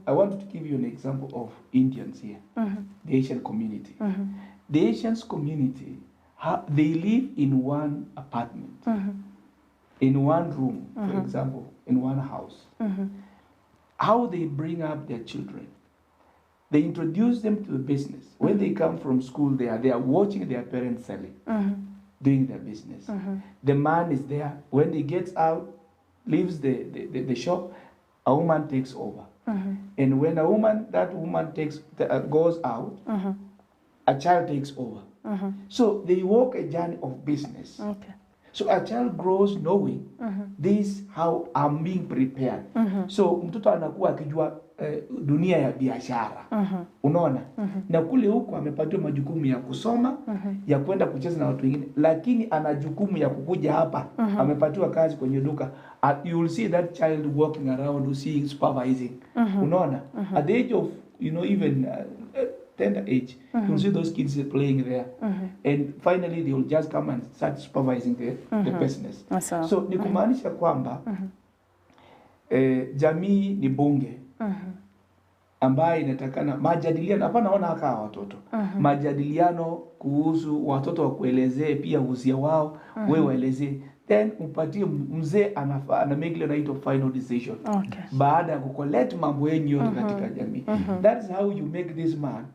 I want to give you an example of Indians here, the Asian community. The Asians community, they live in one apartment, in one room, for example, in one house. How they bring up their children. They introduce them to the business. When they come from school, they are there watching their parents selling, doing their business. The man is there. When he gets out, leaves the shop, a woman takes over. And when a woman, that woman takes, goes out, a child takes over. So they walk a journey of business. Okay. So a child grows knowing this how I'm being prepared. So mtoto anakuwa akijua dunia ya biashara. Unaona? Na kule huko amepatiwa majukumu ya kusoma, ya kwenda kucheza na watu wengine, lakini ana jukumu ya kukuja hapa. Amepatiwa kazi kwenye duka. You will see that child walking around, seeing, supervising. Unaona? At the age of, even tender age, you'll see those kids playing there. And finally they will just come and start supervising the business. Sawa. So ni kumaanisha kwamba jamii ni bunge ambaye inatakana majadiliano. Hapana, ona haka watoto majadiliano kuhusu watoto wakuelezee pia uhusia wao, wewe waelezee, then upatie mzee ana make ile inaitwa final decision baada ya kucollect mambo yenyu yote katika jamii. That is how you make this man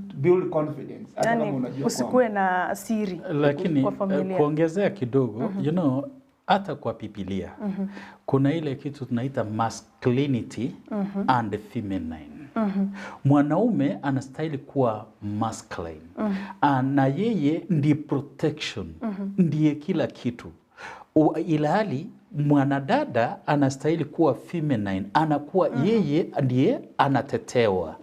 to build confidence, hata kama Yani unajua kwamba usikuwe na siri Lakini kwa familia. kuongezea kidogo, hata kwa Biblia kuna ile kitu tunaita masculinity and feminine. Mwanaume anastahili kuwa masculine. Na yeye ndiye protection, ndiye kila kitu. Ilhali mwanadada anastahili kuwa feminine, anakuwa yeye ndiye anatetewa.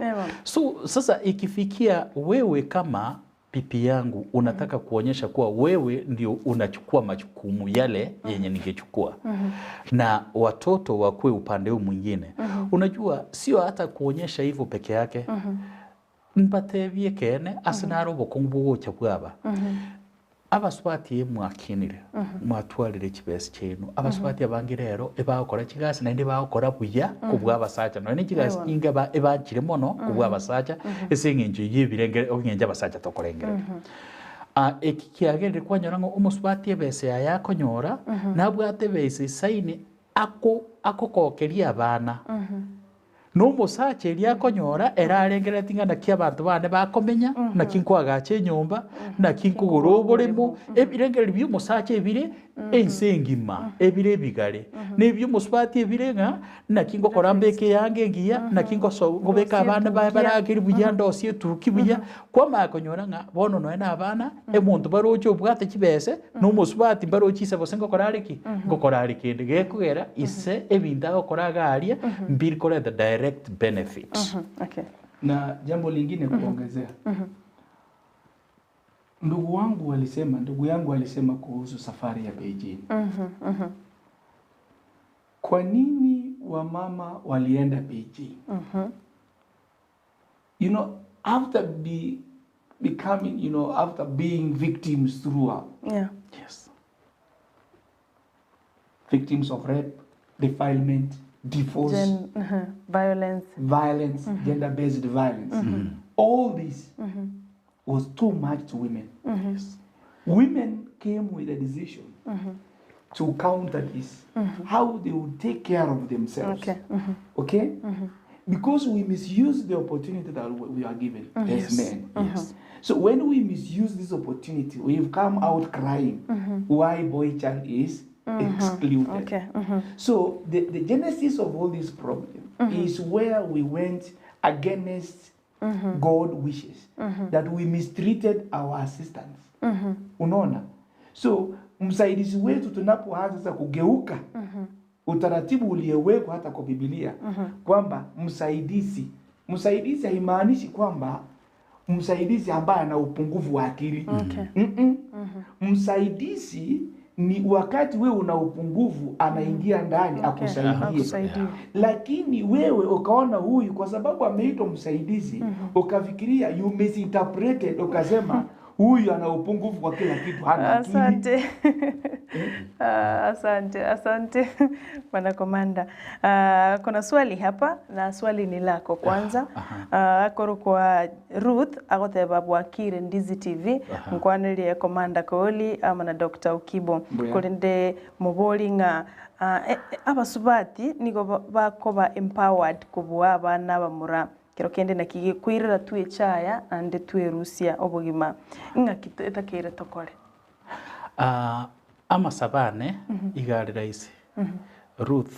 So sasa ikifikia wewe kama pipi yangu unataka kuonyesha kuwa wewe ndio unachukua majukumu yale yenye ningechukua na watoto wakuwe upande huu mwingine. Unajua sio hata kuonyesha hivyo peke yake. Mbatebie kene ase obokongu bogocha bwaba abaswati mwakinire mwatwarire chibesi chenu abaswati abange rero ebagokora chigasi naende bagokora buya kobwa abasacha nonye chigasi inga ebanchire mono kobwa abasacha ase eng'encho ya ebirengere eng'encho abasacha tokorengereria. Eki kiagerire kwanyora ng'a omosubati ebese yaye akonyora nabwate ebese isaini akokokeria abana nomosacha eria akonyora erarengereti ng'a naki abanto bane bakomenya naki nkoagacha enyomba naki nkogora oboremo ebirengereri bia omosacha ebire ense engima ebire ebigare na ebia omosubati ebire ng'a naki nkokora mbeke eyange engiya naki nkobeka abana baye barageri buya ndosie etuki buya kwamanya konyora ng'a bono nonya na abana omonto baroche obwate chibese na omosubati mbaroche ise gose nkokora are ki nkokora are kende gekogera ise ebinto agokora iga aria mbiri koreta direct benefit. Okay. Na jambo lingine kuongezea, ndugu wangu alisema, ndugu yangu alisema kuhusu safari ya Beijing. Kwa nini wamama walienda Beijing? After becoming, after being victims throughout. Victims of rape, defilement, divorce, Violence, violence, gender-based violence. All this was too much to women. Women came with a decision to counter this, how they would take care of themselves. Okay? Because we misuse the opportunity that we are given as men. So when we misuse this opportunity, we've come out crying why boy child is excluded. So the genesis of all this problem is where we went against God wishes, that we mistreated our assistants. Unaona? So msaidizi wetu tunapoanza sasa kugeuka utaratibu uliowekwa hata kwa Biblia kwamba msaidizi haimaanishi kwamba msaidizi ambaye ana upungufu wa akili. Okay. Mm-mm. Msaidizi ni wakati wewe una upungufu anaingia ndani akusaidie. Akusaidie. Lakini wewe ukaona huyu kwa sababu ameitwa msaidizi, ukafikiria you misinterpreted, ukasema huyu ana upungufu kwa kila kitu, hana akili. Asante. Ah, Asante, asante Bwana Komanda. Ah, kuna swali hapa na swali ni lako kwanza. Ah, akoro kwa Ruth agoteba bwakire Ndizi TV nkwanirie Komanda Kooli ama na Dr. Okibo Mbuya. korende mobori ng'a ah, abasubati nigo bakoba empowered kobua abana abamura kero kende naki gekwirera twechaya ande twerusia obogima ng'aki etakeire tokore. Ah, amasabane igare rahisi Ruth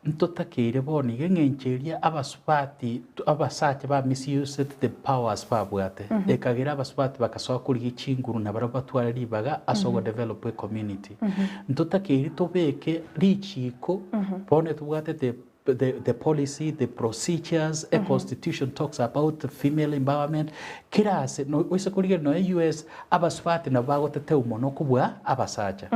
ntotakeire bono iga eng'encho eria abasubati abasacha ba misused the powers babwate ekagera abasubati bakasoa korigia chinguru na barabwo batware ribaga ase ogodevelop ecommunity ntotakeire tobeke richiko bono tobwate the policy, the procedures, a constitution talks about the female empowerment. Kirase, no oise korigera no US abasubati nabo bagoteteu mono kobua abasacha.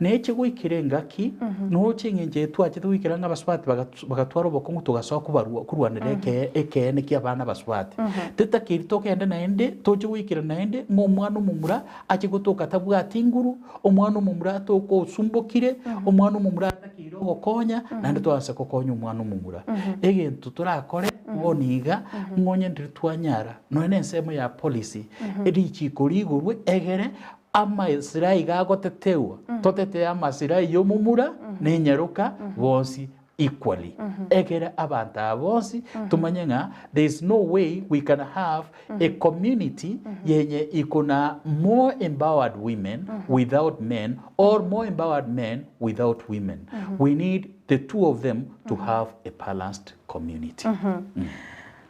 Neche goikire engaki, noche eng'encho etwachete goikera ng'a abasubati bagatwara obokong'u togasoa kobarwa korwanera eke ekeene kia abana abasubati. Tetakeiri togende naende, toche goikera naende, ng'a omwana omomura ache gotoka tabwati nguru, omwana omomura atoka osumbokire, omwana omomura atakeire ogokonya, naende twanse gokonya omwana omomura. Egento torakore, bono iga, ng'onye ndiri twanyara, nonya na ensemo ya policy, richiko rigorwe egere, amasira iga agotetewa, totetee amasira ya omomura, na enyaroka, bonsi equally. Egere abanto aba bonsi, tumanye ng'a there is no way we can have a community yenye iko na more empowered women without men or more empowered men without women. We need the two of them to have a balanced community.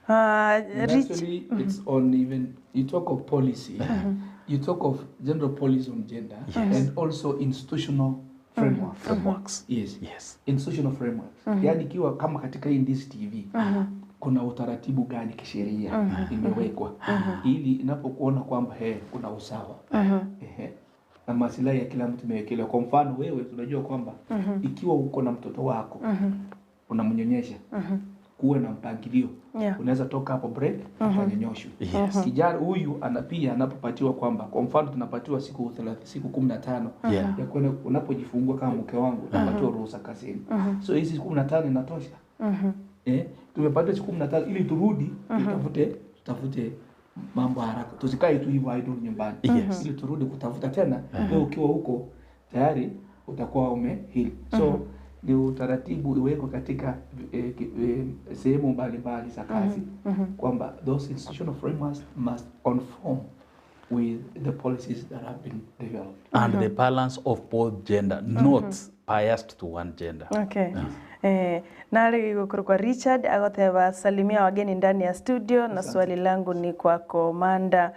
And Rich, Actually, it's on even, you talk of policy, you talk of general policy on gender, and also institutional framework. Frameworks. Yes. Yes. Institutional frameworks. Yaani ikiwa kama katika hii Ndizi TV kuna utaratibu gani kisheria imewekwa ili inapokuona kwamba he kuna usawa ehe, na masilahi ya kila mtu imewekelewa. Kwa mfano wewe, tunajua kwamba ikiwa uko na mtoto wako unamnyonyesha, kuwe na mpangilio unaweza toka hapo break akanyonyoshwe. Kijana huyu ana pia anapopatiwa kwamba kwa mfano tunapatiwa siku siku 15 ya kwenda unapojifungua kama mke wangu unapatiwa ruhusa kazini. So hizi siku 15 inatosha. Tumepatiwa siku 15 ili turudi tutafute mambo haraka. Tusikae tu hivyo idle nyumbani. Ili turudi kutafuta tena. Wewe ukiwa huko tayari utakuwa ume heal. So ni utaratibu iwekwe katika sehemu mbalimbali za kazi kwamba those institutional frameworks must conform with the policies that have been developed. And the balance of both gender, not biased to one gender. Okay. Nari gukuru kwa Richard agoteba salimia wageni ndani ya studio na swali langu ni kwa Komanda.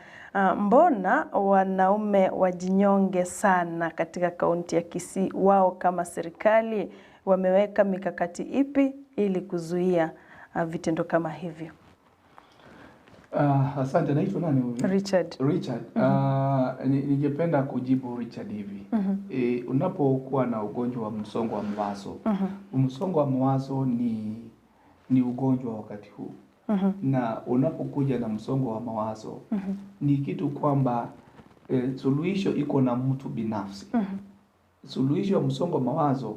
Mbona wanaume wajinyonge sana katika kaunti ya Kisii? Wao kama serikali wameweka mikakati ipi ili kuzuia vitendo kama hivyo? Asante. Naitwa nani huyu? Richard. Richard. Ningependa kujibu Richard hivi. Unapokuwa na ugonjwa wa msongo wa mawazo, msongo wa mawazo ni ugonjwa wakati huu. Na unapokuja na msongo wa mawazo, ni kitu kwamba suluhisho iko na mtu binafsi. Suluhisho ya msongo wa mawazo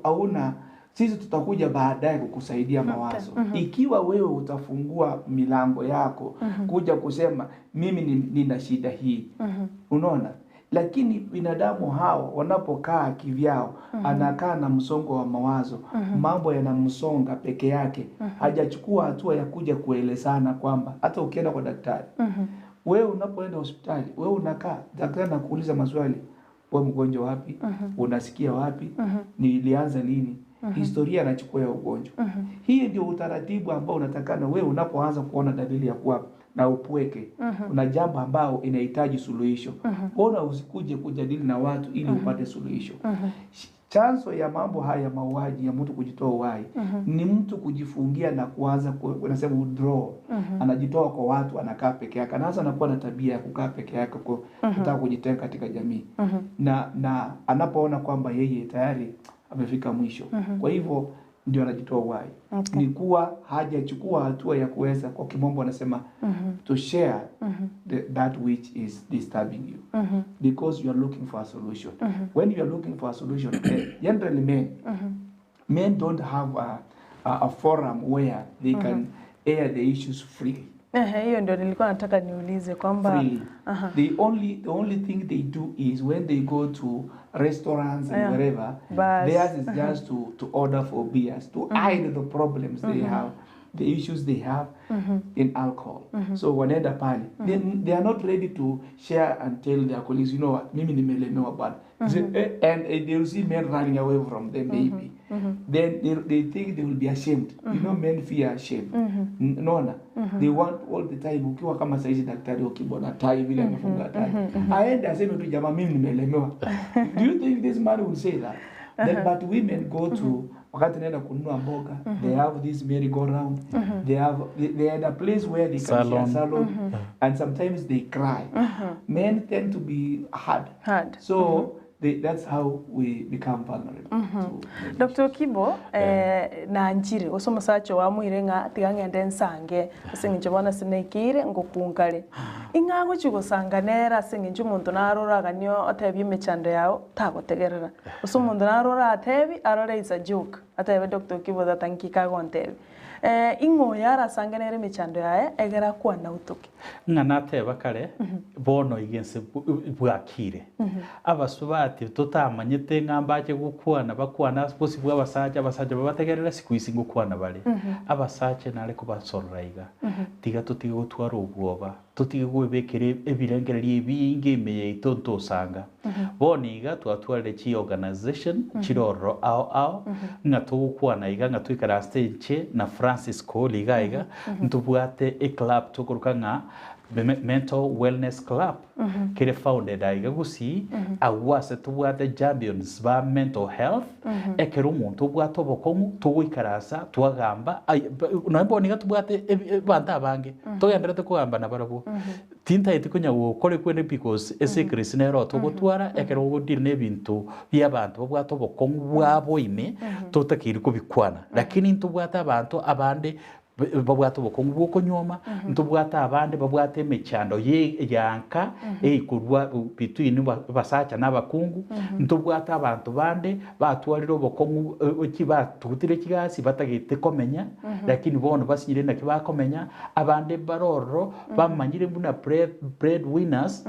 hauna, sisi tutakuja baadaye kukusaidia mawazo. Ikiwa wewe utafungua milango yako kuja kusema mimi nina shida hii. Unaona? Lakini binadamu hao wanapokaa kivyao, anakaa na msongo wa mawazo, mambo yanamsonga peke yake, hajachukua hatua ya kuja kuelezana kwamba hata ukienda kwa daktari, wewe unapoenda hospitali, wewe unakaa, daktari anakuuliza maswali, wewe mgonjwa wapi? Unasikia wapi? Nilianza lini? Historia anachukua ya ugonjwa. Hii ndio utaratibu ambao unatakana wewe unapoanza kuona dalili ya kuwa na upweke kuna jambo ambao inahitaji suluhisho mbona usikuje kujadili na watu ili upate suluhisho Chanzo ya mambo haya mauaji ya mtu kujitoa uhai ni mtu kujifungia na kuanza unasema withdraw. Anajitoa kwa watu, anakaa peke yake, anaanza anakuwa na tabia ya kukaa peke yake, kutaka kujitenga katika jamii na anapoona kwamba yeye tayari amefika mwisho, kwa hivyo ndio anajitoa uhai. Ni kuwa hajachukua hatua ya kuweza, kwa kimombo wanasema to share that which is disturbing you because you are looking for a solution. When you are looking for a solution, generally men don't have a forum where they can air the issues freely. Ehe, hiyo ndio nilikuwa nataka niulize kwamba Freely. The only thing they do is when they go to restaurants and wherever, Bars. theirs is just to order for beers, to hide the problems they have, the issues they have in alcohol. So wanaenda pale, they are not ready to share and tell their colleagues, you know what, mimi nimelemewa bwana. And they will see men running away from them maybe. Then they think they will be ashamed. You know, men fear shame. Naona? They want all the time, ukiwa kama saizi daktari ukibona tai vile amefunga tai. Aende aseme tu jamaa mimi nimelemewa. Do you think this man will say that? Then, but women go to wakati naenda kununua mboga, they have this merry-go-round, they are in a place where they can share Salon. salon, and sometimes they cry. Men tend to be hard. Hard. So that's how we become vulnerable. To Dr. Okibo, na njiri gose omosacha oamwire ng'a tiga ng'ende nsange ase eng'encho bono ase naikeire ngokunkare ing'a agochi gosanga nere ase eng'encho omonto narora aganio otebie emechando yao tagotegerera gose omonto narora atebi arore is a joke atebe Dr. Okibo tata nki kagontebia ing'o oyo arasange nere emechando yaye egere akwana utoke Ng'a nateba kare bono iga ense bwakire abasubati totamanyete ng'a mbache gokwana bakwana bosi bwa abasacha abasacha babategerere siku isi ngokwana bare abasache nare kobasorora iga tiga totige gotwara obwoba totige gwebekera ebirengererio ebinge ime yaito ntosanga bono iga twatwarire chi organization chirororo ao ao ng'a togokwana iga ng'a toikara ase enche na Francis Kooli iga iga ntobwate eclub tokoroka ng'a Mental Wellness Club kere founded aiga gusii agwo ase tobwate champions ba mental health ekero omonto obwate obokong'u togoikara asa twagamba nonya bono iga tobwate abanto abange togenderete kogamba nabarabwo tintaeti konya gokora ekwende because esecrecy nero togotwara ekero ogodeal na ebinto bia abanto babwate obokong'u bwabo ime totakeire kobikwana lakini ntobwate abanto abande babwate obokong'u bwa okonyuoma ntobwate abande babwate emechando ye yanka eikorwa between abasacha na abakungu ntobwate abanto bande batwarire obokong'u batugutire chigasi batagete komenya lakini bono basinyire naki bakomenya abande barororo bamanyire buna bread winners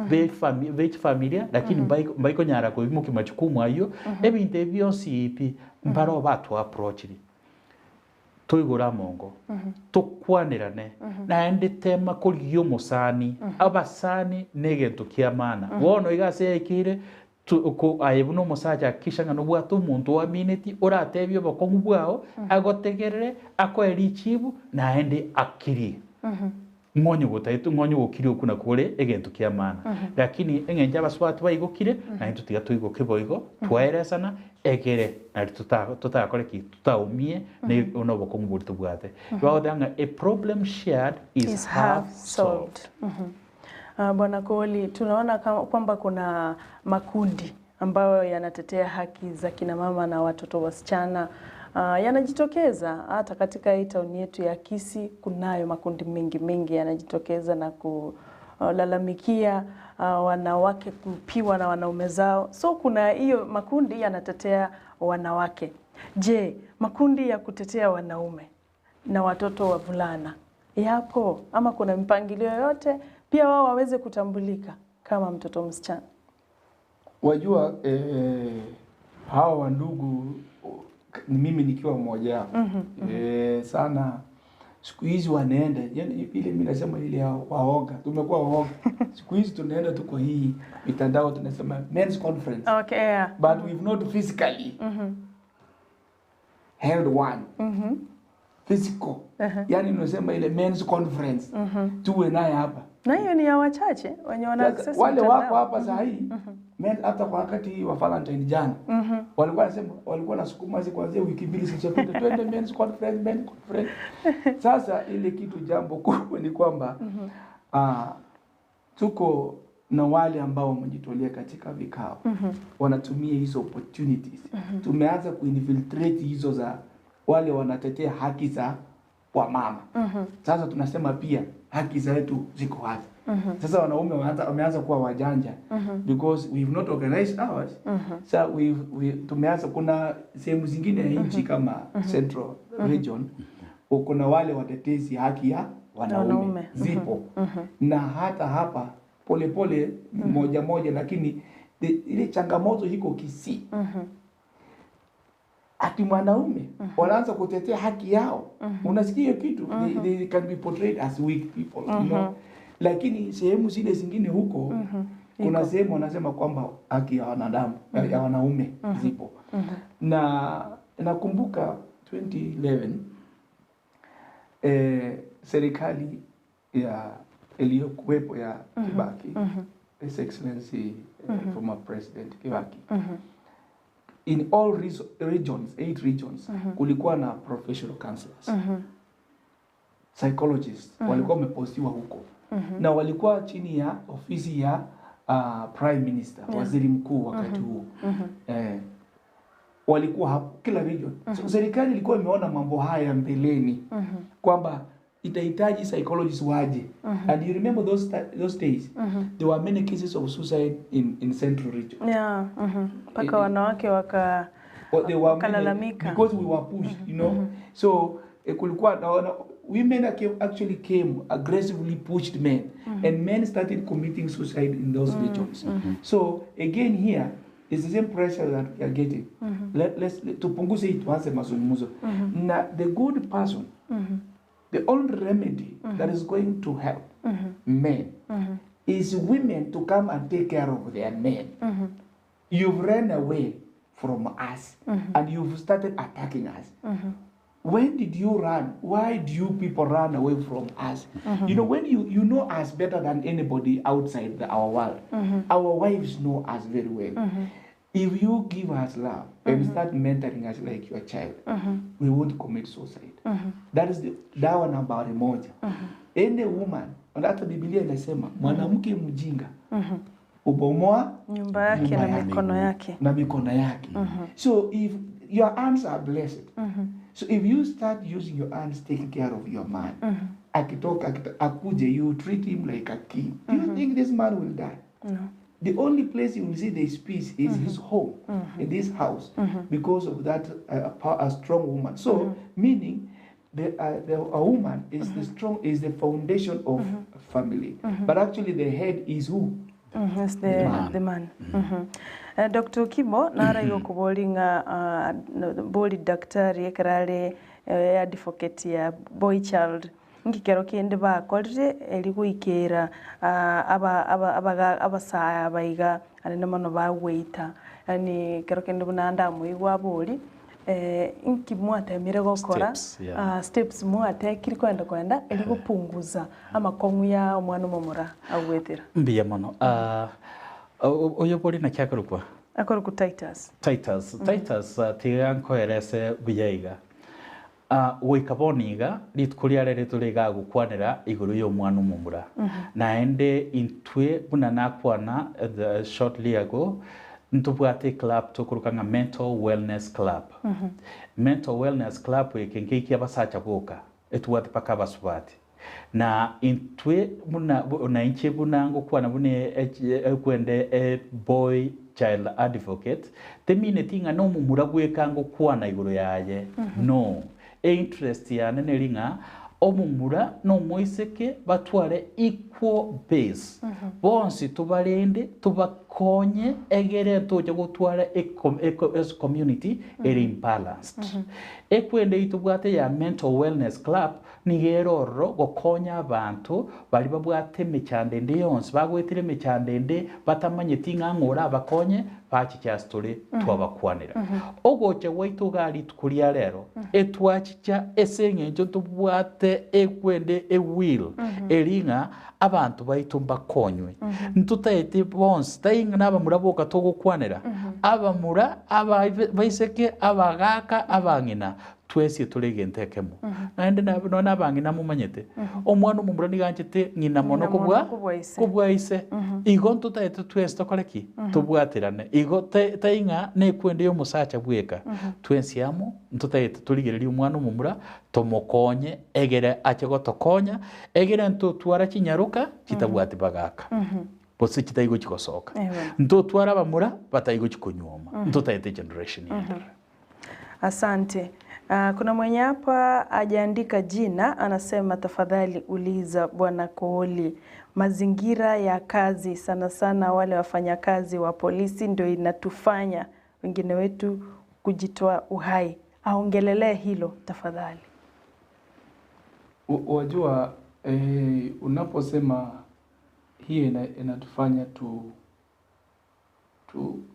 bechifamilia lakini mbaikonyara koimokia majukumu aywo ebinto ebi bionsi pi mbaro batwa-approachire toigore amongo tokwanerane naende tema korigia omosani abasani na egento kia maana bono iga ase yaikeire aye buna omosacha hakikisha ng'a nobwate omonto oamineti oratebie obokong'u bwao agotegerere akoe richibu naende akirie ng'onye gotaete ng'onye gokiria okwo nakwo ore egento kia maana lakini eng'encho abasubati baigokire naintwe tiga toigoke boigo twaeresana egere nari totakore ki totaumie na obokong'u boria tobwate bagoteba ng'a a problem shared is is half half solved. solved. Bwana Kooli, tunaona kwamba kuna makundi ambayo yanatetea haki za kina mama na watoto wasichana yanajitokeza hata katika hii tauni yetu ya Kisii. Kunayo makundi mengi mengi yanajitokeza na kulalamikia wanawake kupiwa na wanaume zao. So kuna hiyo makundi yanatetea wanawake. Je, makundi ya kutetea wanaume na watoto wavulana yapo ama kuna mpangilio yoyote pia wao waweze kutambulika kama mtoto msichana? Wajua hawa wandugu ni mimi nikiwa mmoja wao. Sana siku hizi wanaenda, yani vile mimi nasema ile ya waoga, tumekuwa waoga. Siku hizi tunaenda tu kwa hii mitandao tunasema men's conference. But we've not physically held one. physical yani unasema ile men's conference tuwe naye hapa Na hiyo ni ya wachache wenye wana Sasa, access wale wako mtandao. hapa saa hii men hata kwa wakati wa Valentine jana walikuwa nasema walikuwa nasukuma sisi kuanzia wiki mbili zilizopita twende men's conference men's conference. Sasa ile kitu jambo kubwa ni kwamba ah, tuko na wale ambao wamejitolea katika vikao wanatumia hizo opportunities. Tumeanza kuinfiltrate hizo za wale wanatetea haki za wamama. Sasa tunasema pia haki zetu ziko wazi. Sasa wanaume wameanza wameanza kuwa wajanja because we've not organized ours. Sa we, we, tumeanza kuna sehemu zingine ya nchi kama Central Region kuna wale watetezi haki ya wanaume, Wanaume. zipo na hata hapa polepole moja moja, lakini the, ile changamoto iko Kisii ati mwanaume wanaanza kutetea haki yao. Unasikia hiyo kitu they, they can be portrayed as weak people you know? Lakini sehemu zile zingine huko kuna sehemu wanasema kwamba haki ya wanadamu ya wanaume zipo na nakumbuka 2011 eh, serikali ya iliyokuwepo ya Kibaki His Excellency eh, former President Kibaki in all regions, eight regions kulikuwa na professional counselors psychologists walikuwa wamepostiwa huko na walikuwa chini ya ofisi ya prime minister waziri mkuu wakati huo eh, walikuwa hapo kila region. So, serikali ilikuwa imeona mambo haya mbeleni kwamba itahitaji psychologists waje and you remember those days there were many cases of suicide in central region Yeah, Mpaka wanawake waka Well, they were many, Wakalalamika. because we were pushed you know so eh, kulikuwa na women actually came aggressively pushed men and men started committing suicide in those regions so again here it's the same pressure that we are getting let's tupunguze hii tuanze mazungumzo na the good person the only remedy that is going to help men is women to come and take care of their men you've ran away from us and you've started attacking us. When did you run? Why do you people run away from us? You know, when you know us better than anybody outside our world, our wives know us very well. If you give us love and start mentoring us like your child, we won't commit suicide. That is the dawa nambari moja. Any woman, hata Biblia inasema mwanamke mjinga ubomoa nyumba yake Nyumba na yake. mikono yake. na mikono yake. So if your hands are blessed, so if you start using your hands taking care of your man, akitoka akuje, you treat him like a king. Do you think this man will die? No. The only place you will see there is peace is his home, in this house, because of that a strong woman. So meaning, the a woman is the strong is the foundation of family, but actually the head is who? It's the man. Dr. Kibo nara yokuboli nga boli daktari ekerare advocate ya boy child nkikero kende bakorire eri goikera abasaya baiga anene mono bagweita yani kero kende buna ndamoigwa bori nki mwatemire gokora Steps, yeah. steps mwatekire kwenda kwenda eri gopunguza amakong'u ya omwana omomura agwetera mbiya mono oyo bori naki akorokwa akorokwa Titus Titus tiga nkoerese buya iga goika bono iga rituko riarere tore iga gokwanera igoro ya omwana omomura naende intwe buna nakwana the shortly ago ntobwate club tokoroka ng'a mental wellness club mental wellness club eke nkeiki abasacha boka etubwate paka abasubati na intwe buna na inche buna ngokwana buna ekwende boy child advocate temineti ng'a nomomura bweka ngokwana igoro yaye no interest yane neri ng'a omomura nomoiseke batware equal base bonsi tubarende tubakonye egere toche gotwara community ere imbalanced ekwende itubwate ya mental wellness club nigero ororo gokonya abantu bari babwate emechando ende yonsi bagwetire emechando ende batamanyeti ng'a ng'ora abakonye Bachiche ase tore twabakwanera. Ogocha gwaito igaa rituko ria rero, etwachicha ase eng'encho ntobwate ekwende ewill eri ng'a abanto baito mbakonywe. Ntotaete bonsi, tai ng'a nabamura boka togokwanera, abamura, abaiseke, abagaka, abang'ina, twensi tore egento ekemo. Naende nabe nonya na abang'ina momanyete, omwana omomura nigo anchete ng'ina mono Ng'ina mono kobua kobua ise. kobua ise. Igo ntotaete twensi tokore ki? Tobwaterane. Igo te tai ng'a nekwende ya omosacha bweka, twensi amo ntotaete torigererie omwana omomura, tomokonye egere ache gotokonya, egere ntotwara chinyaroka chitabwati bagaka, gose chitai gochi gosoka. Eeh. Ntotwara abamura batai gochi konyuoma, ntotaete generation enderere. Asante. Uh, kuna mwenye hapa hajaandika jina anasema, tafadhali uliza Bwana Kooli, mazingira ya kazi sana sana wale wafanyakazi wa polisi ndio inatufanya wengine wetu kujitoa uhai. Aongelelee hilo tafadhali. Wajua eh, unaposema hiyo inatufanya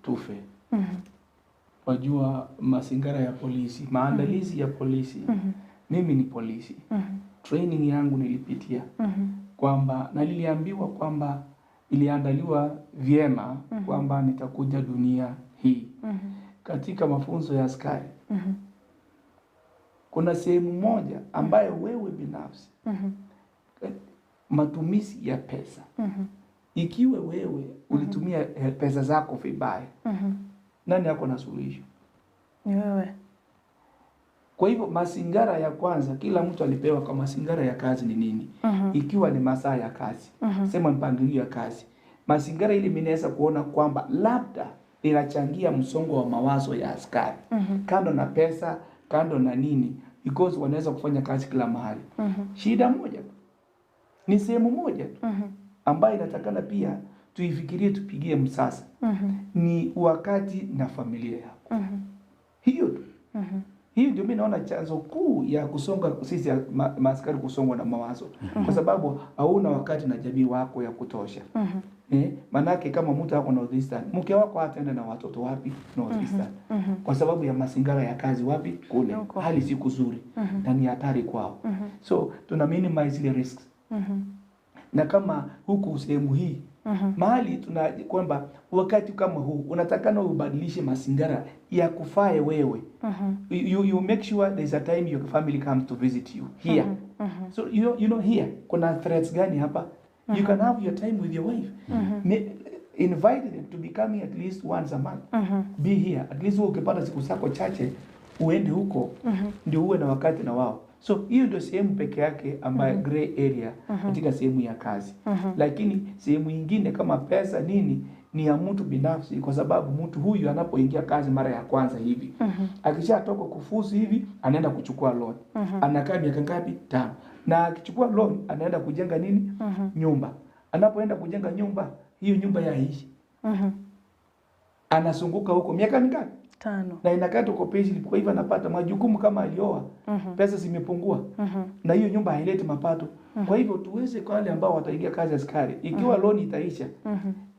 tufe. Wajua mazingara ya polisi, maandalizi ya polisi. Mimi ni polisi. Training yangu nilipitia kwamba na niliambiwa kwamba iliandaliwa vyema kwamba nitakuja dunia hii. Katika mafunzo ya askari kuna sehemu moja ambayo wewe binafsi matumizi ya pesa ikiwa wewe ulitumia pesa zako vibaya, nani ako na suluhisho? Ni wewe. Kwa hivyo mazingara ya kwanza kila mtu alipewa kwa mazingara ya kazi ni nini? Ikiwa ni masaa ya kazi, sema mpangilio ya kazi, mazingara ili mimi naweza kuona kwamba labda inachangia msongo wa mawazo ya askari, kando na pesa, kando na nini, because wanaweza kufanya kazi kila mahali. Shida moja tu ni sehemu moja tu ambayo inatakana pia tuifikirie, tupigie msasa, ni wakati na familia yako. Hiyo tu. Hiyo ndio mimi naona chanzo kuu ya kusonga sisi maaskari kusongwa na mawazo, kwa sababu hauna wakati na jamii wako ya kutosha. Manake kama mtu ako North Eastern, mke wako hataenda na watoto wapi North Eastern? Kwa sababu ya mazingara ya kazi wapi kule, Huko. hali si kuzuri na ni hatari kwao. So tuna minimize ile risks na kama huku sehemu hii mahali tuna kwamba wakati kama huu unatakana ubadilishe mazingara ya kufae wewe. You make sure there's a time your family comes to visit you here. So you know here kuna threats gani hapa? You can have your time with your wife. Invite them to be coming at least once a month. Be here. At least wewe ukipata siku zako chache uende huko ndio uwe na wakati na wao. So hiyo ndio sehemu peke yake ambayo gray area katika sehemu ya kazi. Lakini sehemu nyingine kama pesa nini ni ya mtu binafsi, kwa sababu mtu huyu anapoingia kazi mara ya kwanza hivi akishatoka kufuzu hivi anaenda kuchukua loan. Anakaa miaka ngapi? 5. Na akichukua loan anaenda kujenga nini? Nyumba. Anapoenda kujenga nyumba, hiyo nyumba yaishi. Anazunguka huko miaka mingapi? 5. Na inakaa tuko payslip, kwa hivyo anapata majukumu kama alioa, pesa zimepungua, na hiyo nyumba haileti mapato. Kwa hivyo tuweze kwa wale ambao wataingia kazi ya askari, ikiwa loan itaisha,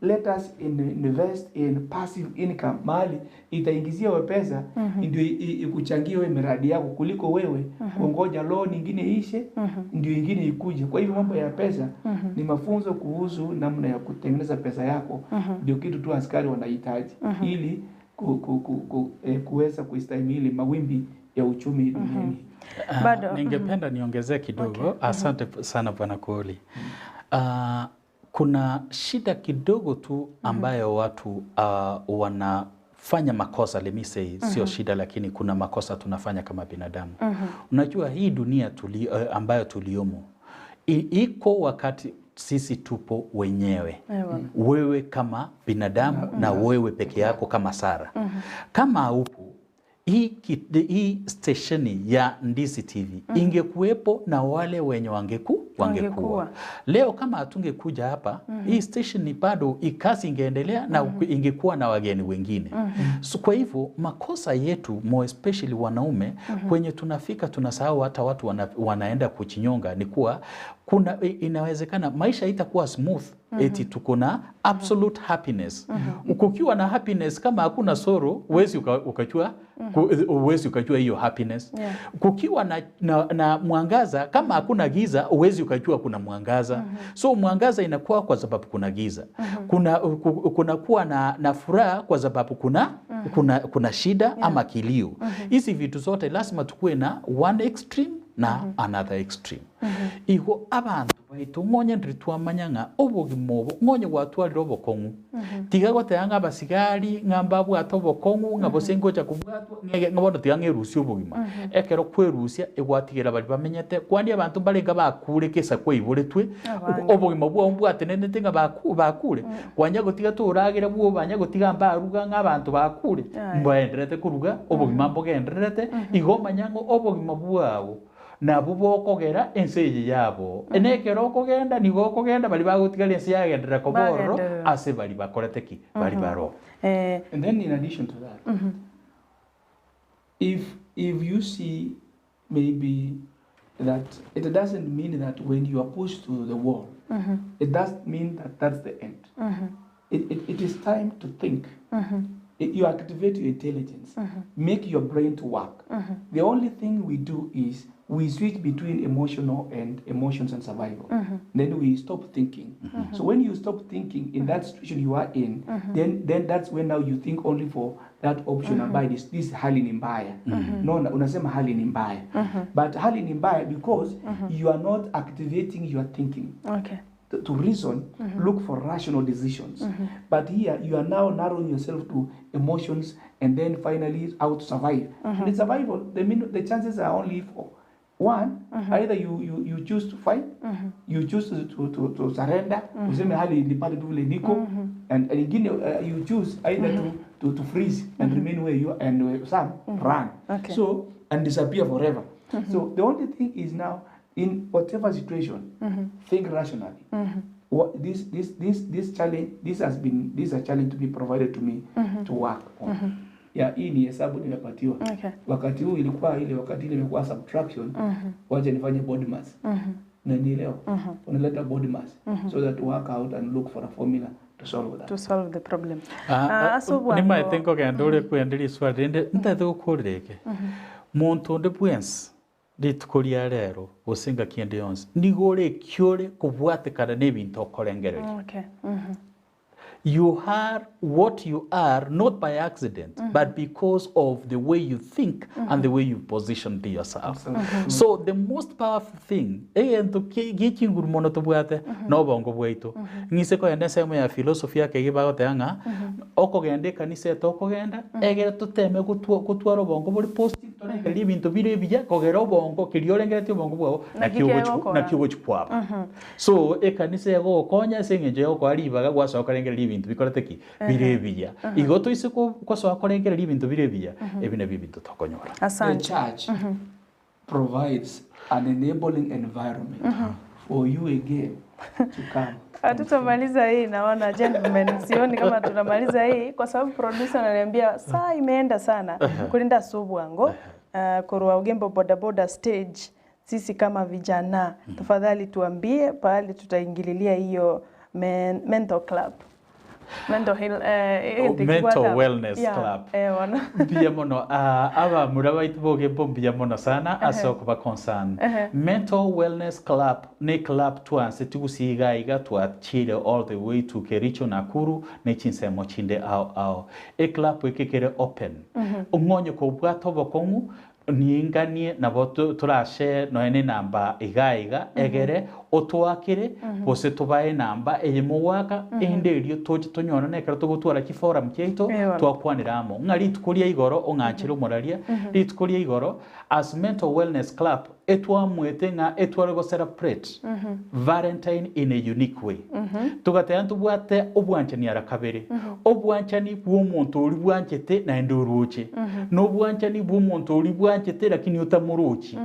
let us invest in passive income, mahali itaingizia wewe pesa ndio ikuchangie wewe miradi yako kuliko wewe kungoja loan nyingine iishe ndio ingine ikuje. Kwa hivyo mambo ya pesa ni mafunzo kuhusu namna ya kutengeneza pesa yako, ndio kitu tu askari wanahitaji ili kuweza kustahimili mawimbi ya uchumi duniani. Bado. Ningependa niongezee kidogo. Asante sana Bwana Kooli. Kuna shida kidogo tu ambayo watu wanafanya makosa, let me say, sio shida lakini kuna makosa tunafanya kama binadamu. Unajua hii dunia ambayo tuliomo iko wakati sisi tupo wenyewe. Wewe kama binadamu na wewe peke yako kama Sara. Kama upo hii stesheni ya Ndizi TV ingekuwepo na wale wenye wangekuwa. Wangekuwa. Leo kama hatungekuja hapa hii station bado kazi ingeendelea na ingekuwa na wageni wengine. So kwa hivyo makosa yetu more especially wanaume kwenye tunafika tunasahau hata watu wanaenda kuchinyonga ni kuwa kuna inawezekana maisha itakuwa smooth eti tuko na absolute happiness. Kukiwa na happiness kama hakuna sorrow huwezi ukajua huwezi ukajua hiyo happiness. Kukiwa na mwangaza kama hakuna giza huwezi ukajua kuna mwangaza. So mwangaza inakuwa kwa sababu kuna giza. Kuna kuwa na furaha kwa sababu kuna shida ama kilio. Hizi vitu zote lazima tukue na one extreme na another extreme. Igo abantu baitu ng'onye ndiri twamanya ng'a obogima obo ng'onye gwatwarire obokong'u tiga goteba ng'a abasigari ng'a mbabwate obokong'u ng'a gose ngocha kobwatwa ng'ege ng'a bono tiga ng'erusie obogima. Ekero kwerusia egwatigera baria bamenyete kwani abanto mbarenge bakure kesa kwaiboretwe Abange. obogima bwao mbwatenenete ng'a bakure kwanya gotiga toragera bwo banya gotiga mbaruga ng'a abanto bakure mbaenderete koruga obogima mbogendererete igo omanya ng'a obogima bwao nabo bokogera ense eye yabo. Enekero okogenda nigo okogenda bari bagotigara ense yagenderera kobororo Bagenderera. ase bari bakorete ki bari baro. And then in addition to that, if you see maybe that it doesn't mean that when you are pushed to the wall, it doesn't mean that that's the end. It is time to think. You activate your intelligence, make your brain to work. The only thing we do is we switch between emotional and emotions and survival. Then we stop thinking. So when you stop thinking in that situation you are in, then that's when now you think only for that option ambayo this hali ni mbaya. No, unasema hali ni mbaya. But hali ni mbaya because you are not activating your thinking. To reason, look for rational decisions. But here you are now narrowing yourself to emotions and then finally how to survive. The survival, the chances are only for one, either you choose to fight, you choose to surrender, useme hali nipate tu vile niko, and ingine, you choose either to freeze and remain where you are, and some run. So, and disappear forever. So the only thing is now, in whatever situation, think rationally. What this challenge, this has been, this is a challenge to be provided to me to work on. Ya, hii ni hesabu nimepatiwa. Wakati huu ilikuwa ile, wakati ile imekuwa subtraction, wacha nifanye BODMAS. Na nielewa. Unaleta BODMAS so that work out and look for a formula to solve that. To solve the problem. Aso bwango- Nimaete nkogenda ore kwenderia iswali rinde ntaete gokorera muntu onde bwensi rituko ria rero gose ngaki ende yonsi nigo ore ekiore kobwatekana na ebinto okorengereria. You are what you are not by accident, but because of the way you think and the way you positioned yourself. So the most powerful thing, egento gichinguru mono tobwate no bongo bwaito. Ng'ise kogenda ensemo ya philosophy yake gibagoteba ng'a okogenda ekanisa etokogenda egere toteme gotwara obongo bori positive torengereria ebinto bire ebiya kogera obongo keria orengeretie obongo bwao Naki nakio kegokora. nakio gochikwaba. So ekanisa egogokonya ase eng'encho yokoa ribaga gwasoa korengereria ebinto bikorete ki bire ebiya. Igo toise gosoa korengereria ebinto bire ebiya ebi nabio ebinto tokonyora. The Asante. church provides an enabling environment for you again to come. Hatutamaliza hii naona gentlemen, sioni kama tunamaliza hii kwa sababu producer ananiambia saa imeenda sana. Kulinda subwango korwa Ugembo bodaboda stage, sisi kama vijana tafadhali tuambie pahali tutaingililia hiyo mental club. Mental health, Oh, mental wellness club. Wana. Mbuya mono aba mura baitu bogembo mbuya mono sana ase okuba concern. Mental wellness club ne club twanse tigusiga iga twachire all the way to Kericho, Nakuru ne chinsemo chinde ao ao. E club ekekere open. Ong'onye kobwata obokong'u ninganie nabo turashe noene namba iga iga egere otwakire gose tubae namba eye mogwaka ende erio toche tonyora nekero togotwara chiforum chiaito twakwanera amo ng'a rituko ria igoro ong'achere omoraria rituko ria igoro as mental wellness club etwamwete ng'a etware go celebrate Valentine in a unique way. Tugateba ntobwate obwanchani ara kabere obwanchani bwa omonto ori bwanchete naende oroche na obwanchani bwa omonto ori bwanchete lakini otamorochi.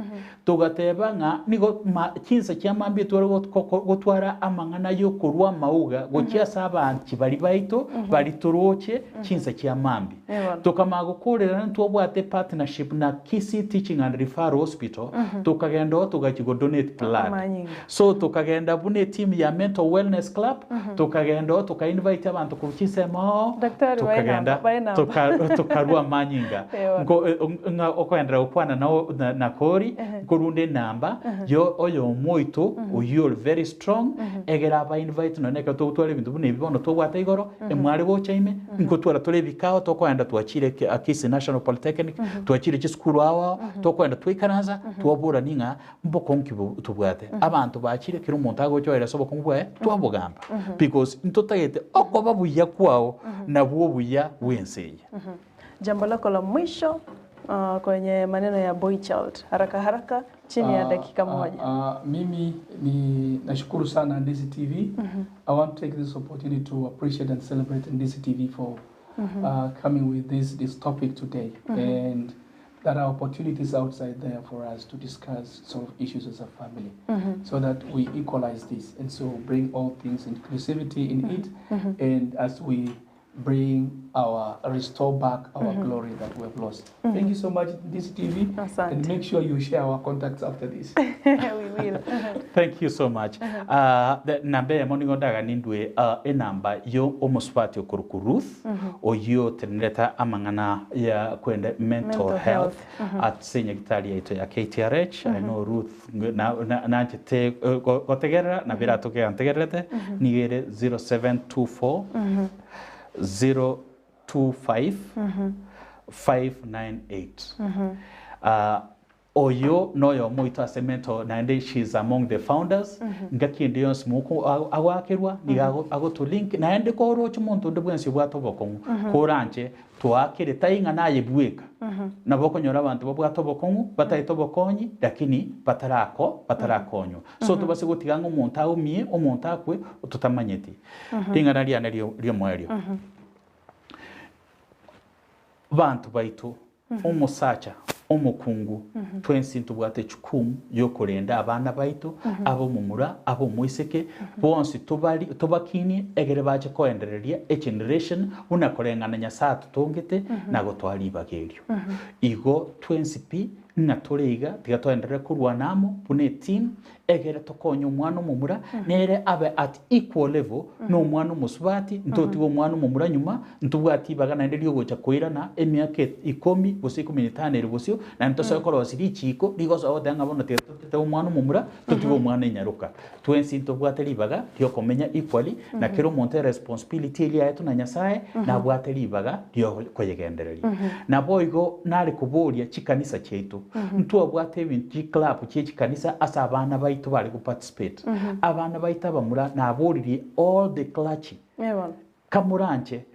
Tugateba ng'a nigo chinsa chia mambia tware ntore gotwara amang'ana y'okorua amauga gochia ase abanchi baria baito baria toroche chinsa chia mambia. Tokamanya gokorerana ntwabwate partnership na Kisii Teaching and Referral Hospital tokagenda oo togachia go donate blood. So tokagenda buna eteam ya Mental Wellness Club tokagenda oo toka invite abanto korwa chinsemo oo Daktari bae tokagenda namba, bae namba. toka tokarua amanyinga. Nko ng'a okoenderera gokwana nao na na Kori nkorunde enamba yo oyomo oito oyio ore very strong egere aba invite nonye ekero togotwara ebinto buna ebi bono tobwate igoro emware gocha ime nkotwara tore ebikao tokoenda twachire Kisii National Polytechnic twachire chisukuru ao ao tokoenda twaikaransa twaborania ng'a mbokong'u ki tobwate abanto bachire kera omonto agocha oerese obokong'u bwaye twabogamba because ntotagete okoba buya kwao nabwo obuya bw'ense eye. Jambo lako la mwisho kwenye maneno ya boy child haraka haraka chini ya dakika moja. Mimi ni nashukuru sana Ndisi TV. I want to take this opportunity to appreciate and celebrate Ndisi TV for coming with this topic today. And there are opportunities outside there for us to discuss sort of issues as a family so that we equalize this and so bring all things inclusivity in it and as we bring our restore back our glory that we have lost. Thank you so much, DCTV, Asante. and make sure you share our contacts after this. We will. Thank you so much. Namba eyemo nigo ndaganindwe enamba yo omosubati okorokwa Ruth oyio otenerete amang'ana ya kwenda mental, Mental health, health. ase nyagetari yaito ya KTRH. I know Ruth nanchete gotegerera na bera tokega ntegererete nigo ere 0724 025 598. Oyo noyo omoito ase mental naende she is among the founders ngaki ende yonsi moko agoakerwa niga agotolink naende koroche omonto onde bwensi obwate obokong'u koranche toakere tai ng'a naye bweka nabo okonyora abanto babwate obokong'u bataete obokonyi lakini batarako batarakonywa so tobase gotiga ng'a omonto aumie omonto akwe totamanyeti ring'ana riane riomoerio banto baito omosacha omokungu twensi ntobwate echukumu yokorenda abana baito ab'omomura ab'omoiseke bonsi tobari tobakinie egere bache koendereria egeneration buna koreng'ana Nyasaye atotongete na gotwara ribaga erio igo twensi pi ng'a tore iga tiga toenderere korwana amo buna eteam egere tokonye omwana omomura nere abe at equal level na omwana omosubati ntotiga omwana omomura nyuma ntobwati ibaga naende riogocha koirana emiaka 10 gose 15 ere bosio naende tosoe korosia richiko rigosoa goteba ng'a bono tiga totete omwana omomura totige omwana enyaroka twensi ntobwate ribaga riokomenya equally na kera omonto eresponsibility eria yaetwe na Nyasaye nabwate ribaga riokoyegendereria. Nabo igo nare koboria chikanisa chiaito ntwabwate ebinto chiclub chie chikanisa ase abana baito bare goparticipate abana baito abamura naboririe all the clergy kamoranche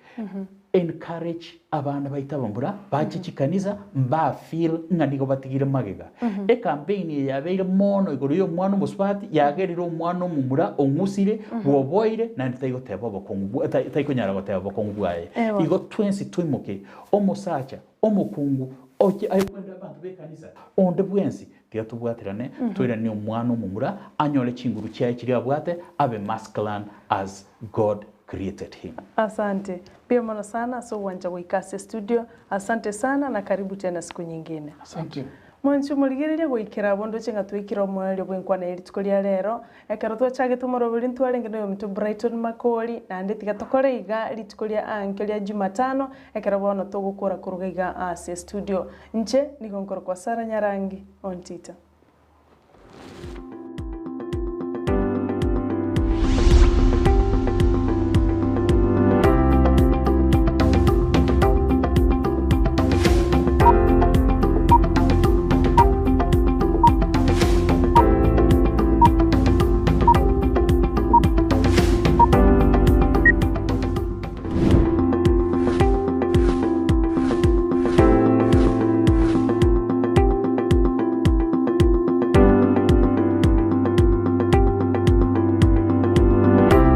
encourage abana baito abamura bache chikanisa mba feel ng'a nigo batigire magega. Ecampaign eye yabeire mono igoro ya omwana omosubati yagerire omwana omomura ong'usire bwoboire naende taigoteba obokong'u taikonyara goteba obokong'u bwaye. Igo twensi toimoke omosacha omokungu oche aye kwenda abanto b'ekanisa onde bwensi tiga tobwaterane toiranie omwana omomura anyore chinguru chiaye chiria abwate abe masculine as God created him. Asante pia mono sana so uwanja goika ase studio. Asante sana na karibu tena siku nyingine. Thank you. Mwanchi morigereria goikera abondo chinga twikira omwerio bwenkwana rituko ria rero ekero twachagete omoroberi ntwarenge noyo omonto Brighton Makori naende tiga tokore iga rituko ria ankio ria Jumatano ekero bono togokora koruga iga ase studio nche nigo nkoro kwa Sara Nyarangi ontita.